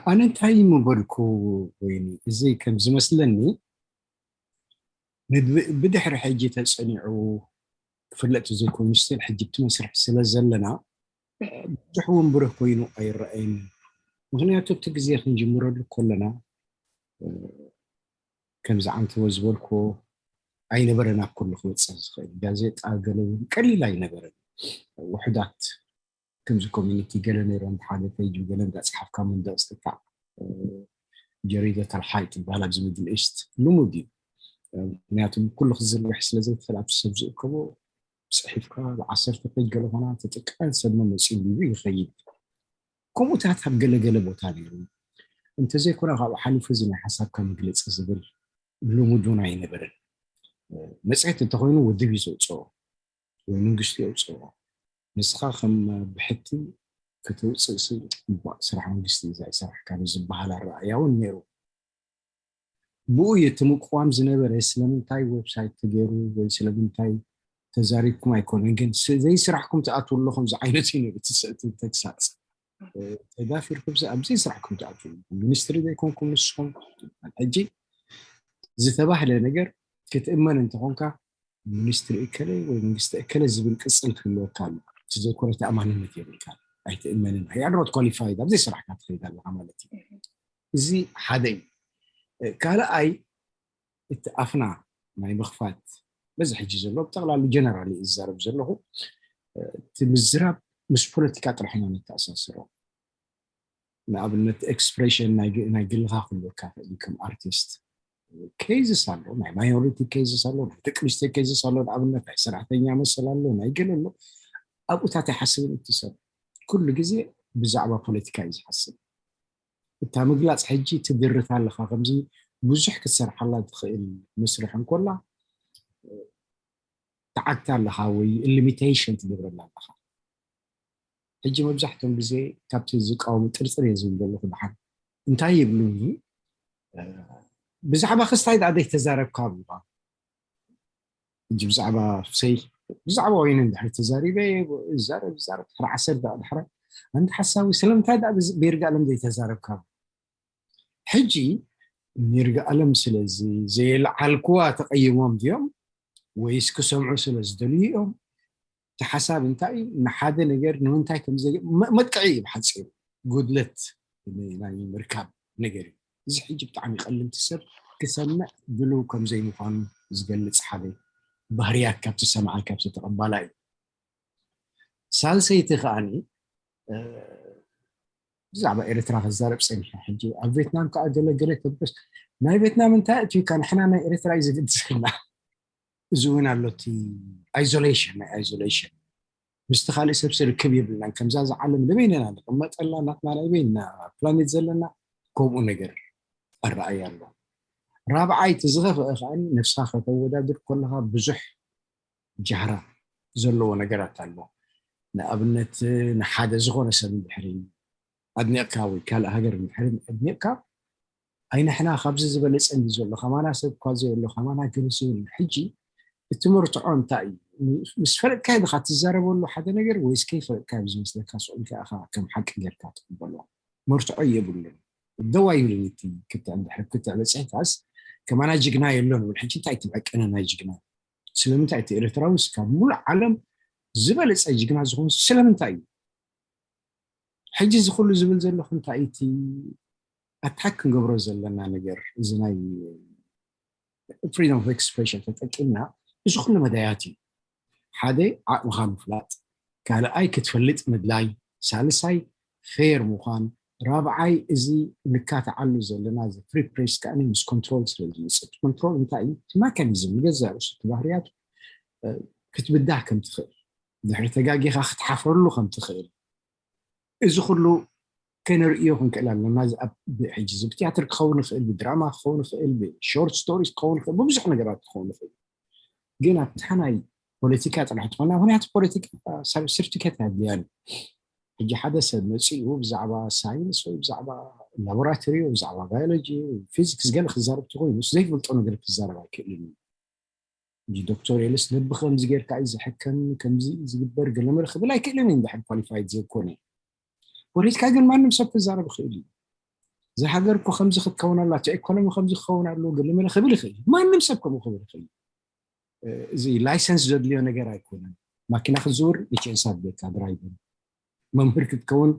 ኣነ እንታይ ምበልኩ? ወይኒ፣ እዚ ከም ዝመስለኒ ንድ- ብድሕሪ ሕጂ ተጸኒዑ ክፍለጥ ዘይኮይኑ ስቲል ሕጂ እቲ መስርሕ ስለ ዘለና ብዙሕ እውን ብሩህ ኮይኑ ኣይረኣየኒ። ምክንያቱ እቲ ግዜ ክንጅምረሉ ከለና ከምዚ ዓንተቦ ዝበልኩ ኣይነበረን ኣብ ኩሉ ክወፅእ ዝኽእል። ጋዜጣ ገለ እውን ቀሊል ኣይነበረን። ውሑዳት ከምዚ ኮሚኒቲ ገለ ነይሮም፣ ሓደ ፔጅ ገለ እንዳፅሓፍካ መንደቕ ዝትካዕ ጀሪደ ተልሓይ ትበሃል ኣብዚ ሚድል ኢስት ልሙድ እዩ። ምክንያቱ ኩሉ ክዝርግሕ ስለ ዘይትኽእል ኣብቲ ሰብ ዝእከቦ ፅሒፍካ ብዓሰርተ ፔጅ ገለ ኾና ተጠቃን ሰብ መመፂኡ ቢቡ ይኸይድ። ከምኡታት ኣብ ገለገለ ቦታ ነይሩ። እንተዘይኮነ ካብኡ ሓሊፉ እዚ ናይ ሓሳብካ መግለፂ ዝብል ልሙድ እውን ኣይነበረን። መፅሄት እንተኾይኑ ውድብ እዩ ዘውፅኦ ወይ መንግስቲ የውፅኦ። ንስኻ ከም ብሕቲ ከተውፅእ ሲ ስራሕ መንግስቲ እዩ ዘይሰራሕካ ዝበሃል ኣረኣእያ እውን ነይሩ። ብኡ እዩ እቲ ምቅዋም ዝነበረ። ስለምንታይ ዌብሳይት ተገይሩ ወይ ስለምንታይ ተዛሪብኩም ኣይኮነን፣ ግን ስ- ዘይስራሕኩም ትኣትዉ ኣለኹም ዝዓይነቱ እዩ ነይሩ እቲ ስ- እቲ ተግሳፅ። ተዳፊርኩም ሲ ኣብ ዘይስራሕኩም ትኣትዉ፣ ሚኒስትሪ ዘይኮንኩም ንስኹም። ሕጂ ዝተባህለ ነገር ክትእመን እንተኾንካ ሚኒስትሪ እከለ ወይ መንግስቲ እከለ ዝብል ቅፅል ክህልወካ ኣሎ። እቲ ዘይኮነ ተኣማንነት የብልካ፣ ኣይትእመንን። You are not qualified፣ ኣብ ዘይስራሕካ ትኸይድ ኣለኻ ማለት እዩ። እዚ ሓደ እዩ። ካልኣይ እቲ ኣፍና ናይ ምኽፋት በዚ ሕጂ ዘሎ ብጠቕላሉ ጀነራል እየ ዝዛረብ ዘለኹ። እቲ ምዝራብ ምስ ፖለቲካ ጥራሕ ኢና ነተኣሳስሮ። ንኣብነት ኤክስፕሬሽን ናይ ግ- ናይ ግልኻ ክህልወካ ይኽእል እዩ ከም ኣርቲስት። ኬዝስ ኣሎ፣ ናይ ማይኖሪቲ ኬዝስ ኣሎ፣ ናይ ደቂ ኣንስትዮ ኬዝስ ኣሎ፣ ንኣብነት ናይ ሰራሕተኛ መሰል ኣሎ፣ ናይ ገለ ኣሎ። ኣብኡታት ኣይሓስብን እቲ ሰብ። ኩሉ ግዜ ብዛዕባ ፖለቲካ እዩ ዝሓስብ። እታ ምግላፅ ሕጂ ትድርት ኣለኻ፣ ከምዚ ብዙሕ ክትሰርሓላ ትኽእል መስርሕ እንኮላ ትዓግታ ኣለኻ ወይ ሊሚቴሽን ትገብረላ ኣለኻ። ሕጂ መብዛሕትኦም ግዜ ካብቲ ዝቃወሙ ጥርጥር እየ ዝብል ዘለኹ። ድሓን እንታይ ይብሉኒ? ብዛዕባ ክስታይ ደኣ ዘይተዛረብካ ብባ ሕጂ ብዛዕባ ሰይ ብዛዕባ ወይነ እንድሕር ተዛሪበ ይዛረብ ይዛረብ ድሕሪ ዓሰርተ ደቂቕ ድሕሪ ኣንቲ ሓሳዊ ስለምንታይ ደኣ ቤርጋ ኣለም ዘይተዛረብካ? ሕጂ ሚርጋ ኣለም ስለዚ ዘየልዓልኩዋ ተቐይሞም ድዮም ወይስ ክሰምዑ ስለ ዝደልዩ እዮም? እቲ ሓሳብ እንታይ እዩ? ንሓደ ነገር ንምንታይ ከም ዘገ መጥቅዒ እዩ ብሓፂሩ። ጉድለት ናይ ምርካብ ነገር እዩ። እዚ ሕጂ ብጣዕሚ ቀልምቲ ሰብ ክሰምዕ ድልው ከም ዘይምዃኑ ዝገልፅ ሓደ ባህርያት ካብቲ ሰማዓይ ካብቲ ተቐባላይ እዩ። ሳልሰይቲ ከዓኒ ብዛዕባ ኤርትራ ክዛረብ ፀኒሐ ሕጂ ኣብ ቬትናም ከዓ ገለ ገለ ተብስ ናይ ቬትናም እንታይ ኣእትዩካ ንሕና ናይ ኤርትራ እዩ ዘገድሰና። እዚ እውን ኣሎ እቲ ኣይዞሌሽን ናይ ኣይዞሌሽን ምስቲ ካልእ ሰብሲ ርክብ የብልናን። ከምዛ ዝዓለም ንበይነና ንቕመጠላ ናትና ናይ በይንና ፕላኔት ዘለና ከምኡ ነገር ኣረኣያ ኣሎ። ራብዓይቲ ዝኸፍአ ከዓ ነፍስኻ ከተወዳድር ከለኻ ብዙሕ ጃህራ ዘለዎ ነገራት ኣሎ። ንኣብነት ንሓደ ዝኾነ ሰብ እንድሕሪ ኣድኒቕካ ወይ ካልእ ሃገር እንድሕሪ ኣድኒቕካ ኣይ ንሕና ካብዚ ዝበለፀ እንዲ ዘሎ ከማና ሰብ እኳ ዘየሎ ከማና ገለ ዝብል ሕጂ እቲ መርትዖ እንታይ እዩ? ምስ ፈለጥካዮ ድኻ ትዛረበሉ ሓደ ነገር ወይስ ከይፈለጥካዮ ዝመስለካ ስቕ ኢልካ ኢኻ ከም ሓቂ ጌርካ ትቕበሎ? መርትዖ የብሉን። ደዋይ ይብልን እቲ ክትዕ እንድሕር ክትዕ በፂሕካስ ከማና ጅግና የሎ ንብል። ሕጂ እንታይ ትብዐቀነ ናይ ጅግና ስለምንታይ እቲ ኤርትራዊ ካብ ሙሉእ ዓለም ዝበለፀ ጅግና ዝኾን ስለምንታይ እዩ? ሕጂ እዚ ኩሉ ዝብል ዘለኹ እንታይ እቲ ኣታክ ክንገብሮ ዘለና ነገር እዚ ናይ ፍሪደም ኦፍ ኤክስፕሬሽን ተጠቂምና እዚ ኩሉ መዳያት እዩ። ሓደ ዓቕምኻ ምፍላጥ፣ ካልኣይ ክትፈልጥ ምድላይ፣ ሳልሳይ ፌር ምዃን፣ ራብዓይ እዚ ንካትዓሉ ዘለና እዚ ፍሪ ፕሬስ ከኣ ምስ ኮንትሮል ስለ ዝመፅእ። ኮንትሮል እንታይ እዩ? እቲ መካኒዝም ንገዛእ ርእሱ እቲ ባህርያቱ ክትብዳህ ከም ትኽእል፣ ድሕሪ ተጋጊኻ ክትሓፍረሉ ከም ትኽእል፣ እዚ ኩሉ ከነርእዮ ክንክእል ኣለና። ሕጂ እዚ ብትያትር ክኸውን ይኽእል፣ ብድራማ ክኸውን ይኽእል፣ ብሾርት ስቶሪስ ክኸውን ይኽእል፣ ብብዙሕ ነገራት ክኸውን ይኽእል። ግን ኣብታ ናይ ፖለቲካ ጥራሕ ትኾና፣ ምክንያቱ ፖለቲካ ሰርቲፊኬት ኣድልያን። ሕጂ ሓደ ሰብ መፂኡ ብዛዕባ ሳይንስ ወይ ብዛዕባ ላቦራቶሪ ወይ ብዛዕባ ባዮሎጂ፣ ፊዚክስ ገለ ክዛረብ ተኮይኑ ዘይፈልጦ ነገር ክዛረብ ኣይክእልን እዩ። ዶክተር ኤልስ ልቢ ከምዚ ጌርካ እዩ ዝሕከም፣ ከምዚ ዝግበር ገለመለ ክብል ኣይክእልን እዩ። እንድሕር ኳሊፋይድ ዘይኮነ፣ ፖለቲካ ግን ማንም ሰብ ክዛረብ ይኽእል እዩ። እዚ ሃገር እኮ ከምዚ ክትከውን ኣላ፣ እቲ ኢኮኖሚ ከምዚ ክኸውን ኣለዎ፣ ገለመለ ክብል ይኽእል። ማንም ሰብ ከምኡ ክብል ይኽእል። እዚ ላይሰንስ ዘድልዮ ነገር ኣይኮነን። ማኪና ክትዝውር ሊቸንስ ኣድልየካ፣ ድራይቨር። መምህር ክትከውን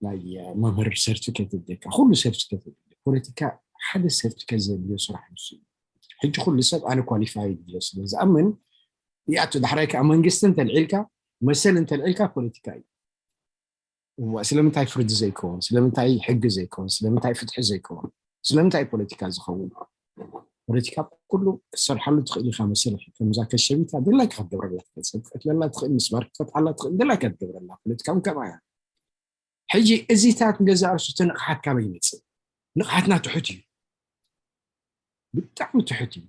ናይ መምህር ሰርቲፊኬት የድልየካ፣ ኩሉ ሰርቲፊኬት የድልየካ። ፖለቲካ ሓደ ሰርቲፊኬት ዘድልዮ ስራሕ ንሱ እዩ። ሕጂ ኩሉ ሰብ ኣነ ኳሊፋይድ ኢለ ስለ ዝኣምን ይኣቱ። ዳሕራይ ከዓ መንግስቲ እንተልዒልካ፣ መሰል እንተልዒልካ ፖለቲካ እዩ። እዋ፣ ስለምንታይ ፍርዲ ዘይከውን? ስለምንታይ ሕጊ ዘይከውን? ስለምንታይ ፍትሒ ዘይከውን? ስለምንታይ ፖለቲካ ዝኸውን? ፖለቲካ ኩሉ ክትሰርሓሉ ትኽእል ኢኻ። መሰል ከምዛ ከሸቢታ ድላይካ ክትገብረላ ትኽእል፣ ሰብ ክትቀትለላ ትኽእል፣ ምስማር ክትፈትሓላ ትኽእል፣ ድላይካ ክትገብረላ። ፖለቲካ እውን ከምኣ እያ። ሕጂ እዚታት ንገዛእ ርእሱ እቲ ንቕሓት ካበይ ይመፅእ? ንቕሓትና ትሑት እዩ። ብጣዕሚ ትሑት እዩ።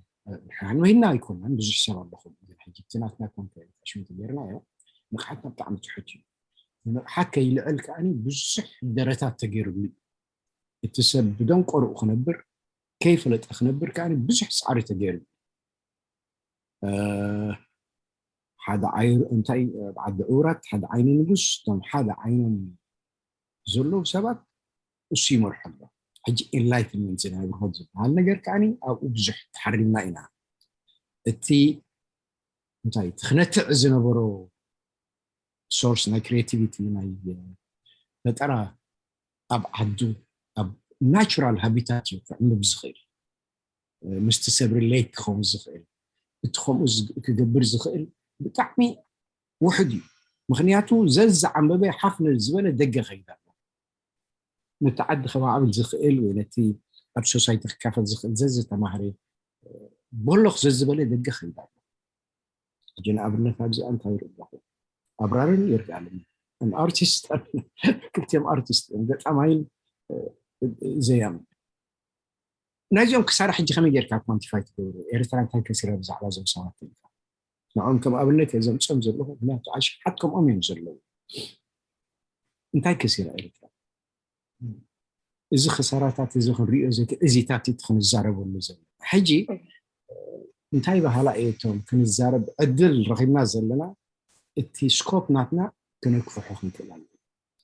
ንሕና ንበይንና ኣይኮናን፣ ብዙሕ ሰብ ኣለኹም። ግን ሕጂ እቲ ናትና ኮንፈረንስ ሽም ተገይርናዮ፣ ንቕሓትና ብጣዕሚ ትሑት እዩ። ንቕሓት ከይልዕል ከኣኒ ብዙሕ ደረታት ተገይሩሉ እዩ። እቲ ሰብ ብደንቆርኡ ክነብር፣ ከይፈለጠ ክነብር ከኣኒ ብዙሕ ጻዕሪ ተገይሩ። እ፣ ሓደ ዓይኑ፣ እንታይ፣ ኣብ ዓዲ ዕውራት ሓደ ዓይኒ ንጉስ፣ እቶም ሓደ ዓይኖም ዘለዉ ሰባት እሱ ይመርሖ ኣሎ። ሕጂ ኤንላይትመንት ናይ ብርሆት ዝበሃል ነገር ከኣኒ ኣብኡ ብዙሕ ተሓሪምና ኢና። እቲ እንታይ፣ እቲ ክነትዕ ዝነበሮ ሶርስ ናይ ክሪኤቲቪቲ፣ ናይ ፈጠራ ኣብ ዓዱ፣ ኣብ ናቹራል ሃቢታት እዩ ክዕምብ ዝኽእል። ምስቲ ሰብ ሪሌት ክኸውን ዝኽእል፣ እቲ ከምኡ ዝ-፣ ክገብር ዝኽእል ብጣዕሚ ውሑድ እዩ። ምኽንያቱ ዘዝዓንበበ ሓፍ ዝበለ ደገ ከይድ ኣሎ። ነቲ ዓዲ ከማዕብል ዝኽእል ወይ ነቲ ኣብ ሶሳይቲ ክካፈል ዝኽእል ዘዝተማህረ ቦሎኽ ዘዝበለ ደገ ከይድ ኣሎ። ሕጂ ንኣብነት ኣብዚኣ እንታይ ይርኢ ኣለኹ? ኣብራርን ይርኢ ኣለኹ። ኣን ኣርቲስት፣ ክልቲኦም ኣርቲስት እዮም፣ ገጣማይን፣ እ፣ ዘያምን። ናይዚኦም ክሳራ ሕጂ ከመይ ጌርካ ኳንቲፋይ ትገብሩ? ኤርትራ እንታይ ከሲራ ብዛዕባ እዞም ሰባት ኢልካ? ንዕኦም ከም ኣብነት እየ ዘምፅኦም ዘለኹ፣ ምክንያቱ ኣሽሓት ከምኦም እዮም ዘለዉ። እንታይ ከሲራ ኤርትራ? እዚ ክሳራታት እዚ ክንሪኦ፣ እዚ ትዕዚታት እቲ ክንዛረበሉ ዘለና። ሕጂ እንታይ በሃላ እየቶም ክንዛረብ ዕድል ረኺብና ዘለና፣ እቲ ስኮፕ ናትና ክነክፍሖ ክንክእል ኣለና።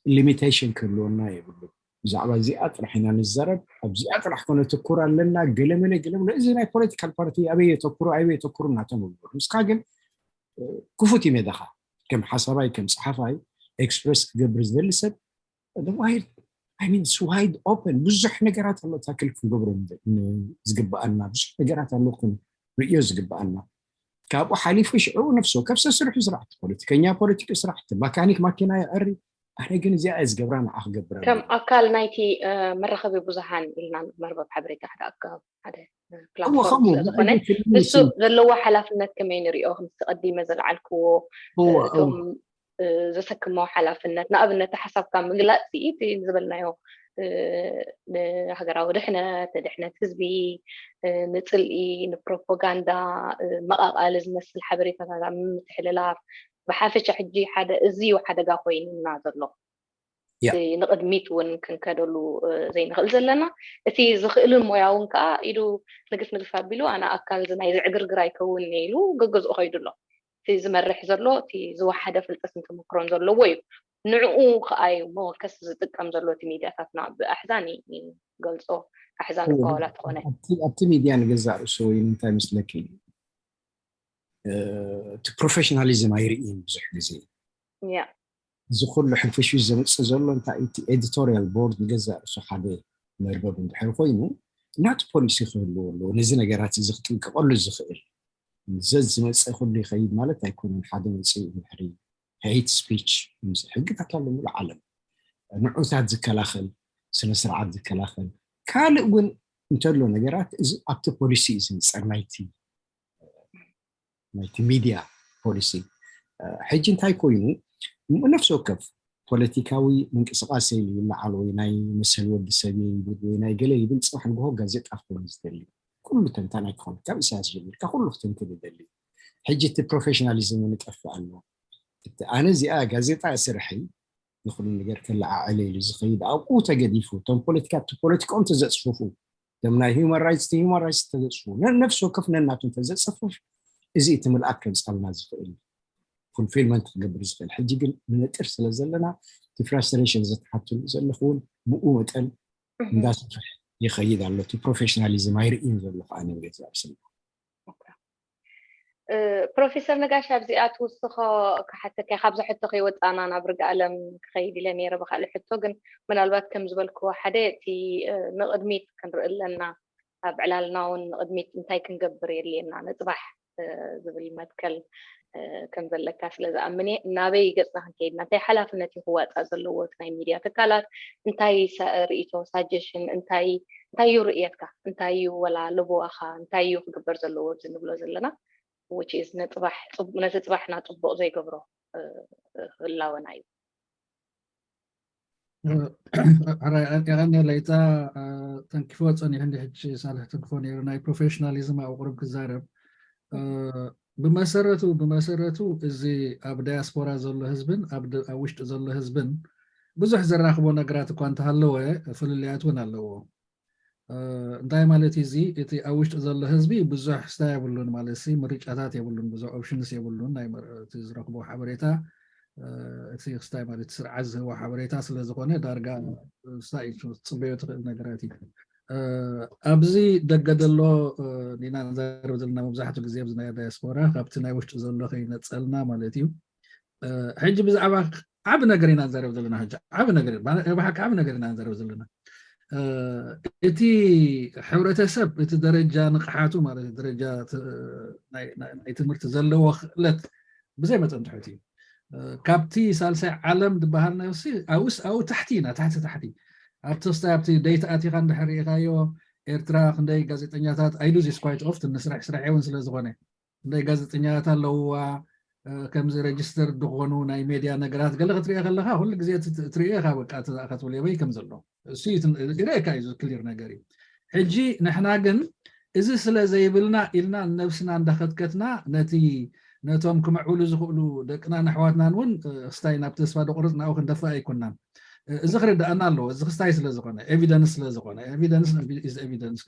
ሊሚቴሽን ክህልወና የብሉ። ብዛዕባ እዚኣ ጥራሕ ኢና ንዛረብ፣ ኣብዚኣ ጥራሕ ከነተኩር ኣለና፣ ገለመለ፣ ገለመለ። እዚ ናይ ፖለቲካል ፓርቲ ኣበይ የተኩሩ፣ ኣበይ የተኩሩ እናተመልኩ። ንስኻ ግን፣ እ፣ ክፉት እዩ ሜዳኻ። ከም ሓሳባይ፣ ከም ጸሓፋይ፣ ኤክስፕረስ ክገብር ዝደሊ ሰብ፣ the wide፣ I mean, it's wide open። ብዙሕ ነገራት ኣሎ፣ ታክል ክንገብሮ ን-፣ ን-፣ ዝግብኣና፣ ብዙሕ ነገራት ኣሎ ክንርእዮ ዝግብኣና። ካብኡ ሓሊፉ ሽዑ ነፍሲ ወከፍ ሰብ ስርሑ ስራሕ፣ እቲ ፖለቲከኛ ፖለቲክ ስራሕ፣ እቲ ማካኒክ ማኪና የዐሪ። ኣነ ግን እዚኣ እየ ዝገብራ፣ ንዓ ክገብር ኣለኒ። ከም ኣካል ናይቲ፣ እ፣ መራኸቢ ብዙሃን ኢልና መርበብ ሓበሬታ ሓደ ኣካል፣ ሓደ፣ እ፣ እዎ፣ ፕላትፎርም ከምኡ፣ ስለ ዝኾነ፣ ናይ ፊልም ንሱ ስም። ዘለዎ ሓላፍነት ከመይ ንሪኦ፣ ከምቲ ቀዲመ ዘልዓልክዎ፣ እዎ፣ እ፣ እቶም፣ እዎ። እ፣ ዘሰክሞ ሓላፍነት፣ ንኣብነት፣ ሓሳብካ ምግላጽ፣ እቲ ዝበልናዮ፣ እ፣ ንሃገራዊ ድሕነት፣ ንድሕነት ህዝቢ፣ እ፣ ንጽልኢ፣ ንፕሮፓጋንዳ፣ እ፣ መቓቓሊ ዝመስል ሓበሬታታት ኣብ ምምትሕልላፍ፣ ብሓፈሻ ሕጂ ሓደ እዚ እዩ ሓደጋ ኮይኑና ዘሎ። ያ። እቲ ንቕድሚት እውን ክንከደሉ፣ እ፣ ዘይንኽእል ዘለና። እቲ ዝኽእልን ሞያውን ከኣ ኢዱ ንግፍ ንግፍ ኣቢሉ፣ ኣነ ኣካል እዚ ናይዚ ዕግርግር ኣይከውን ኢሉ ገገዝኡ ከይዱ ኣሎ። እቲ ዝመርሕ ዘሎ፣ እቲ ዝወሓደ ፍልጠትን ተመክሮን ዘለዎ እዩ። ንዕኡ ከኣ እዩ መወከሲ ዝጥቀም ዘሎ፣ እቲ ሚድያታትና ብኣሕዛን ይገልጾ፣ ኣሕዛን እዎ፣ እኳ ዋላ ተኾነ። ኣብቲ፣ ኣብቲ ሚድያ ንገዛእ ርእሱ ወይ እንታይ መስለኪ? እ፣ እቲ ፕሮፌሽናሊዝም ኣይርእይን ብዙሕ ግዜ። ያ። እዚ ኩሉ ሕንፍሽፍሽ ዘምጽእ ዘሎ እንታይ፣ እቲ ኤዲቶሪያል ቦርድ ንገዛእ ርእሱ ሓደ መርበብ እንድሕር ኮይኑ፣ ናቱ ፖሊሲ ክህልዎ ኣለዎ፣ ነዚ ነገራት እዚ ክጥንቀቐሉ ዝኽእል። ዘዝ ዝመፀ ኩሉ ይኸይድ ማለት ኣይኮነን። ሓደ መፅኡ ድሕሪ hate speech ሕግታት ኣሎ ሙሉ ዓለም ንዑታት ዝከላኸል ስነ ስርዓት ዝከላኸል ካልእ እውን እንተሎ ነገራት እዚ ኣብቲ ፖሊሲ እዩ ዝንፀር ናይቲ ናይቲ ሚድያ ፖሊሲ። ሕጂ እንታይ ኮይኑ ነፍሲ ወከፍ ፖለቲካዊ ምንቅስቃሴ ይለዓል ወይ ናይ መሰል ወዲ ሰብ ይብል ወይ ናይ ገለ ይብል ፅባሕ ንግሆ ጋዜጣ ክኾን ዝደሊ ኩሉ ተንታናይ ክኾን ካብ ኢሳያስ ጀሚርካ ኩሉ ክትንትን ይደሊ። ሕጂ እቲ ፕሮፌሽናሊዝም እውን ይጠፍእ ኣሎ። እቲ ኣነ እዚኣ ጋዜጣ ስርሐይ ንኩሉ ነገር ከለዓዕለ ኢሉ ዝኸይድ ኣብኡ ተገዲፉ እቶም ፖለቲካ እቲ ፖለቲካኦም ተዘፅፍፉ እቶም ናይ human rights human rights ተዘፅፍፉ ነፍሲ ወከፍ ነናቱ እንተዘፅፍፍ እዚ እቲ ምልኣት ከምፃልና ዝኽእል fulfillment ክገብር ዝኽእል ሕጂ ግን ንነጥር ስለ ዘለና እቲ frustration ዝተሓትሉ ዘለኹ እውን ብኡ መጠን እንዳሰፍሕ ይኸይድ ኣሎ። እቲ ፕሮፌሽናሊዝም ኣይርእን ዘለኹ ኣነ ቤት ዝኣብስና ፕሮፌሰር ነጋሽ ኣብዚኣ ትውስኾ ክሓተካ ካብዚ ሕቶ ከይወፃና ናብ ርግኣለም ክኸይድ ኢለ ነይረ ብካልእ ሕቶ ግን ምናልባት ከም ዝበልክዎ ሓደ እቲ ንቕድሚት ክንርኢ ኣለና ኣብ ዕላልና እውን ንቕድሚት እንታይ ክንገብር የድልየና ንፅባሕ ዝብል መትከል ከም ዘለካ ስለ ዝኣምን እየ ናበይ ገፅና ክንከይድና እንታይ ሓላፍነት እዩ ክዋፃእ ዘለዎ እቲ ናይ ሚድያ ትካላት እንታይ ርእይቶ suggestion እንታይ እንታይ እዩ ርእየትካ እንታይ እዩ ወላ ለበዋኻ እንታይ እዩ ክግበር ዘለዎ ኣብዚ ንብሎ ዘለና which is ነቲ ፅባሕና ፅቡቕ ዘይገብሮ ህላወና እዩ የቐንየለይ እታ ተንኪፎ ፀኒሑ እንዲ ሕጂ ሳልሕ ተንክፎ ነይሩ ናይ ፕሮፌሽናሊዝም ኣብ ቁሩብ ክዛረብ ብመሰረቱ ብመሰረቱ እዚ ኣብ ዳያስፖራ ዘሎ ህዝብን ኣብ ውሽጢ ዘሎ ህዝብን ብዙሕ ዘራኽቦ ነገራት እኳ እንተሃለወ ፍልልያት እውን ኣለዎ እንታይ ማለት እዚ እቲ ኣብ ውሽጢ ዘሎ ህዝቢ ብዙሕ ስታ የብሉን ማለት ሲ ምርጫታት የብሉን ብዙሕ ኦፕሽንስ የብሉን ናይ ዝረክቦ ሓበሬታ እቲ ክስታይ ማለት ስርዓት ዝህቦ ሓበሬታ ስለ ዝኾነ ዳርጋ ስታይ ትፅበዮ ትኽእል ነገራት እዩ ኣብዚ ደገ ዘሎ ኒና ንዛረብ ዘለና መብዛሕትኡ ግዜ ኣብዚ ናይ ዳያስፖራ ካብቲ ናይ ውሽጢ ዘሎ ከይነፀልና ማለት እዩ ሕጂ ብዛዕባ ዓብ ነገር ኢና ንዛረብ ዘለና ሕጂ ዓብ ነገር ብሓቂ ዓብ ነገር ኢና ንዛረብ ዘለና እቲ ሕብረተሰብ እቲ ደረጃ ንቕሓቱ ማለት ደረጃ ናይ ትምህርቲ ዘለዎ ክእለት ብዘይ መጠን ትሕት እዩ ካብቲ ሳልሳይ ዓለም ዝበሃል ነብሲ ኣብስ ኣብኡ ታሕቲ ኢና ታሕቲ ታሕቲ ኣብቲ ክስታይ ኣብቲ ደይት ኣቲኻ እንድሕር ርኢኻዮ ኤርትራ ክንደይ ጋዜጠኛታት ኣይዱ ዚስ ኳይት ኦፍትን ንስራሕ ስራሕ እውን ስለ ዝኾነ ክንደይ ጋዜጠኛታት ኣለውዋ ከምዚ ሬጅስተር ዝኾኑ ናይ ሜድያ ነገራት ገለ ክትሪኦ ከለካ ኩሉ ግዜ ትሪኦ ኢካ በቃ እዛ ክትብል የበይ ከም ዘሎ እሱ ይረካ እዩ ክሊር ነገር እዩ ሕጂ ንሕና ግን እዚ ስለ ዘይብልና ኢልና ነብስና እንዳከትከትና ነቲ ነቶም ክምዕብሉ ዝኽእሉ ደቅናን ኣሕዋትናን እውን ክስታይ ናብ ተስፋ ደቁርፅ ናብኡ ክንደፍእ ኣይኮናን እዚ ክርዳኣና ኣለዎ እዚ ክስታይ ስለ ዝኾነ ኤቪደንስ ስለ ዝኾነ ኤቪደንስ ኤቪደንስ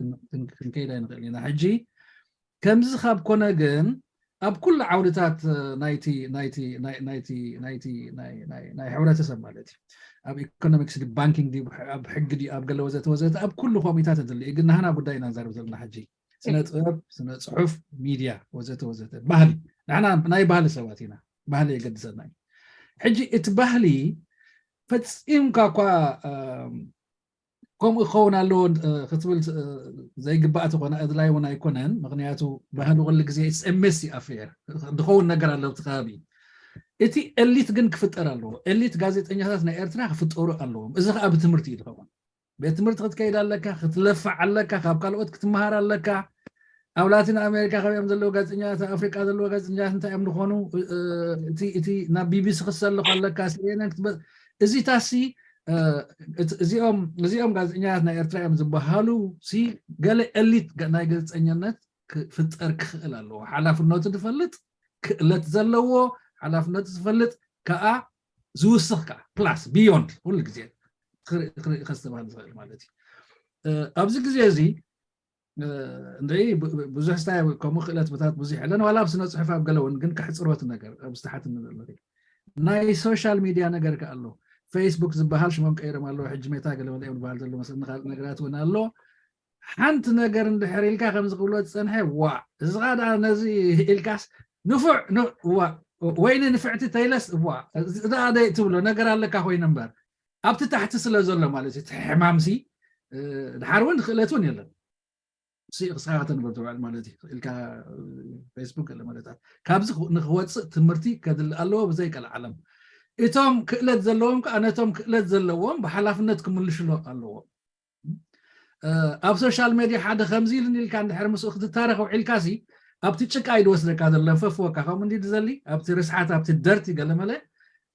ክንከይድ ኣይንኽእል ኢና ሕጂ ከምዚ ካብ ኮነ ግን ኣብ ኩሉ ዓውድታት ናይቲ ናይቲ ናይቲ ናይቲ ናይ ሕብረተሰብ ማለት እዩ ኣብ ኢኮኖሚክስ ባንኪንግ ኣብ ሕጊ ድዩ ኣብ ገለ ወዘተ ወዘተ ኣብ ኩሉ ከምኡታት ተድሊ ግን ናህና ጉዳይ ኢና ንዛረብ ዘለና ሕጂ ስነ ጥበብ ስነ ፅሑፍ ሚድያ ወዘተ ወዘተ ባህሊ ንሕና ናይ ባህሊ ሰባት ኢና ባህሊ የገድሰና እዩ ሕጂ እቲ ባህሊ ፈፂምካ እኳ ከምኡ ክኸውን ኣለዎ ክትብል ዘይግባእ ተኾነ ኣድላይ እውን ኣይኮነን ምክንያቱ ባህሊ ኩሉ ግዜ ስ ሜሲ ኣፌር ዝኸውን ነገር ኣሎ እቲ ከባቢ እቲ ኤሊት ግን ክፍጠር ኣለዎ ኤሊት ጋዜጠኛታት ናይ ኤርትራ ክፍጠሩ ኣለዎም እዚ ከዓ ብትምህርቲ እዩ ዝኸውን ቤት ትምህርቲ ክትከይድ ኣለካ ክትለፋዕ ኣለካ ካብ ካልኦት ክትመሃር ኣለካ ኣብ ላቲን ኣሜሪካ ከቢኦም ዘለዉ ጋዜጠኛታት ኣብ ኣፍሪቃ ዘለዉ ጋዜጠኛታት እንታይ እዮም ዝኾኑ እቲ ናብ ቢቢሲ ክሰልኽ ኣለካ ሲኤንኤን ክትበ እዚታሲ እዚኦም እዚኦም ጋዜጠኛታት ናይ ኤርትራ እዮም ዝበሃሉ ሲ ገለ ኤሊት ናይ ጋዜጠኛነት ክፍጠር ክኽእል ኣለዎ ሓላፍነቱ ዝፈልጥ ክእለት ዘለዎ ሓላፍነቱ ዝፈልጥ ከዓ ዝውስኽ ከዓ ፕላስ ቢዮንድ ኩሉ ግዜ ክርኢ ከስተባህል ዝኽእል ማለት እዩ ኣብዚ ግዜ እዚ እንድዒ ብዙሕ ስታይ ከምኡ ክእለት ቦታት ብዙሕ የለን ዋላ ኣብ ስነ ፅሑፍ ኣብ ገለ እውን ግን ከሕፅሮት ነገር ኣብ ዝተሓት ንብል ናይ ሶሻል ሚድያ ነገር ከ ኣሎ ፌስቡክ ዝበሃል ሽሞም ቀይሮም ኣለዎ ሕጂ ሜታ ገለ መለ እዮም ዝበሃል ዘሎ መስለኒ ካልእ ነገራት እውን ኣሎ ሓንቲ ነገር እንድሕር ኢልካ ከምዚ ክብሎ ዝፀንሐ ዋ እዚ ከዓ ደኣ ነዚ ኢልካስ ንፉዕ ወይኒ ንፍዕቲ ተይለስ ዋ እዛ ደይ ትብሎ ነገር ኣለካ ኮይኑ እምበር ኣብቲ ታሕቲ ስለ ዘሎ ማለት እዩ እቲ ሕማምሲ ድሓር እውን ክእለት እውን የለን ስኢቕስኻ ከተንብር ትውዕል ማለት እዩ። ኢልካ ፌስቡክ ገለ ማለት እዩ። ካብዚ ንክወፅእ ትምህርቲ ከድሊ ኣለዎ ብዘይ ቀልዓለም። እቶም ክእለት ዘለዎም ከዓ ነቶም ክእለት ዘለዎም ብሓላፍነት ክምልሽሎ ኣለዎም። ኣብ ሶሻል ሜድያ ሓደ ከምዚ ኢልኒ ኢልካ እንድሕር ምስኡ ክትታረኽ ውዒልካ ሲ ኣብቲ ጭቃ እዩ ዝወስደካ ዘሎ፣ ፈፍወካ ከምኡ እንዲ ዝዘሊ ኣብቲ ርስሓት ኣብቲ ደርቲ ገለመለ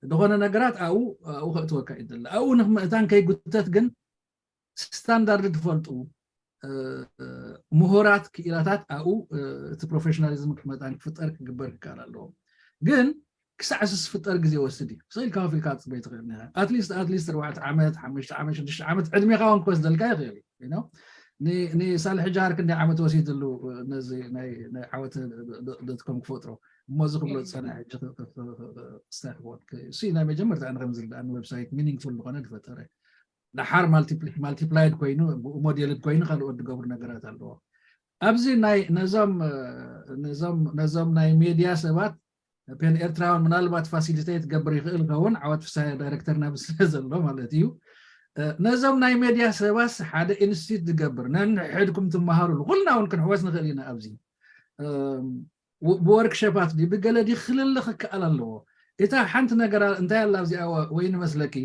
ዝኾነ ነገራት ኣብኡ ኣብኡ ከእትወካ እዩ ዘሎ። ኣብኡ ንክምእታን ከይጉተት ግን ስታንዳርድ ትፈልጡ ምሁራት ክኢላታት ኣብኡ እቲ ፕሮፌሽናሊዝም ክመጣን ክፍጠር ክግበር ክከኣል ኣለዎ። ግን ክሳዕ ስስ ፍጠር ግዜ ወስድ እዩ። ስኢልካ ከፊልካ ትፅበይ ትኽእል ኒኻ ኣትሊስት ኣትሊስት ኣርባዕተ ዓመት ሓሙሽተ ዓመት ሽዱሽተ ዓመት ዕድሜኻ እውን ክወስደልካ ይኽእል እዩ። ንሳልሒ ጃር ክንደይ ዓመት ወሲድሉ ነዚ ናይ ዓወት ዶትኮም ክፈጥሮ እሞ እዚ ክብሎ ዝፀንሐ ሕጂ ክስታይ ክኾን እሱ ናይ መጀመርታ ኣነ ከምዝርዳእኒ ዌብሳይት ሚኒንግፉል ዝኾነ ዝፈጠረ ደሓር ማልቲፕላይድ ኮይኑ ብኡ ሞዴልድ ኮይኑ ካልኦት ዝገብሩ ነገራት ኣለዎ። ኣብዚ ናይ ነዞም ነዞም ነዞም ናይ ሜድያ ሰባት ፔን ኤርትራውን ምናልባት ፋሲሊቴት ገብር ይኽእል ከውን ዓወት ፍሳሐ ዳይሬክተር ናብ ስለ ዘሎ ማለት እዩ። ነዞም ናይ ሜድያ ሰባስ ሓደ ኢንስቲትዩት ዝገብር ነንሕድኩም ትመሃሩሉ ኩልና እውን ክንሕወስ ንኽእል ኢና። ኣብዚ ብወርክሸፓት ዲ ብገለ ዲ ክልልኽ ክከኣል ኣለዎ። እታ ሓንቲ ነገር እንታይ ኣላ ኣብዚኣ ወይ ንመስለኪ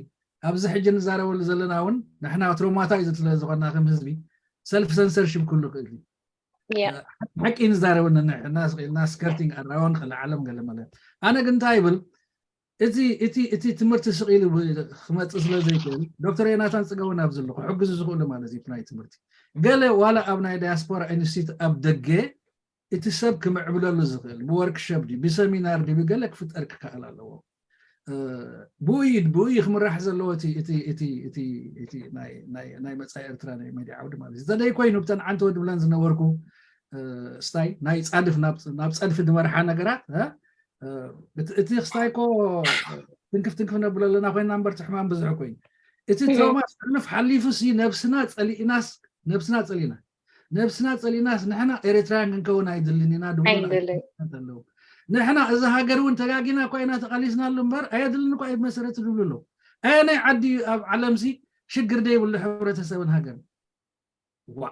ኣብዚ ሕጂ ንዛረበሉ ዘለና እውን ንሕና ትሮማታይዝ ስለ ዝኾና ከም ህዝቢ ሰልፍ ሰንሰርሽፕ ክህሉ ይኽእል እዩ። ሓቂ ንዛረበ ነንሕና ስቕ ኢልና ስከርቲንግ ኣራውን ክልዓለም ገለ መለ ኣነ ግን እንታይ ይብል እቲ እቲ እቲ ትምህርቲ ስቕ ኢሉ ክመፅእ ስለ ዘይክእል ዶክተር ዮናታን ፅገቡ ናብ ዘሎ ክሕግዙ ዝኽእሉ ማለት እዩ ናይ ትምህርቲ ገለ ዋላ ኣብ ናይ ዳያስፖራ ኢንስቲትዩት ኣብ ደገ እቲ ሰብ ክምዕብለሉ ዝኽእል ብወርክሸፕ ድዩ ብሰሚናር ድዩ ብገለ ክፍጠር ክከኣል ኣለዎ። ብኡ እዩ ብኡ እዩ ክምራሕ ዘለዎ እቲ እቲ እቲ እቲ እቲ ናይ ናይ ናይ መጻኢ ኤርትራ ናይ ሜድያ ዓውዲ ማለት እዩ። ዘደይ ኮይኑ ብተን ዓንተወ ድብለን ዝነበርኩ ስታይ ናይ ጻድፍ ናብ ናብ ጸድፊ ዝመርሓ ነገራት እቲ ክስታይ ኮ ትንክፍ ትንክፍ ነብሎ ኣለና ኮይና እምበር ሕማም ብዙሕ ኮይኑ እቲ ትሮማ ሕሉፍ ሓሊፉ ሲ ነብስና ጸሊእናስ ነብስና ጸሊእና ነብስና ጸሊእናስ ንሕና ኤርትራውያን ክንከውን ኣይድልን ኢና ድብሉ ኣለዉ። ንሕና እዛ ሃገር እውን ተጋጊና እኳ ኢና ተቓሊስናሉ እምበር ኣየድልን እኳ እዩ መሰረት ድብሉ ኣለዉ። ኣየናይ ዓዲ ኣብ ዓለምሲ ሽግር ደይብሉ ሕብረተሰብን ሃገርን ዋ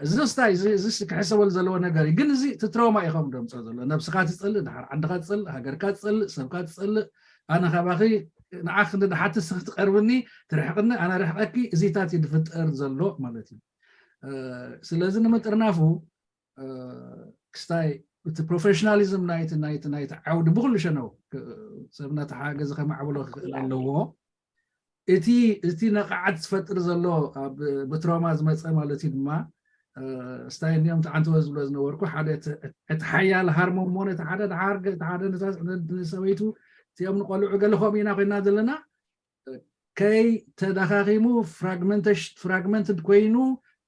እዚ ስታይ እዚ ክሕሰበሉ ዘለዎ ነገር እዩ። ግን እዚ እቲ ትሮማ ኢኹም ደምፅኦ ዘሎ ነብስኻ ትፅልእ፣ ድሓር ዓድኻ ትፅልእ፣ ሃገርካ ትፅልእ፣ ሰብካ ትፅልእ። ኣነ ካባኺ ንዓኽ ንድሓትስ ክትቀርብኒ ትርሕቕኒ ኣነ ርሕቐኪ እዚታት እዩ ዝፍጠር ዘሎ ማለት እዩ። ስለዚ ንምጥርናፉ ክስታይ እቲ ፕሮፌሽናሊዝም ናይቲ ናይቲ ናይቲ ዓውዲ ብኩሉ ሸነው ሰብ ነቲ ሓገዚ ከማዕብሎ ክኽእል ኣለዎ። እቲ እቲ ነቕዓት ዝፈጥር ዘሎ ብትሮማ ዝመፀ ማለት እዩ ድማ ስታይ እኒኦም ተዓንተወ ዝብሎ ዝነበርኩ ሓደ እቲ ሓያል ሃርሞን ሞን እቲ ሓደ ድሓር እቲ ሓደ ንሰበይቱ እቲኦም ንቆልዑ ገለ ከምኡ ኢና ኮይና ዘለና ከይ ተዳኻኺሙ ፍራግመንትድ ኮይኑ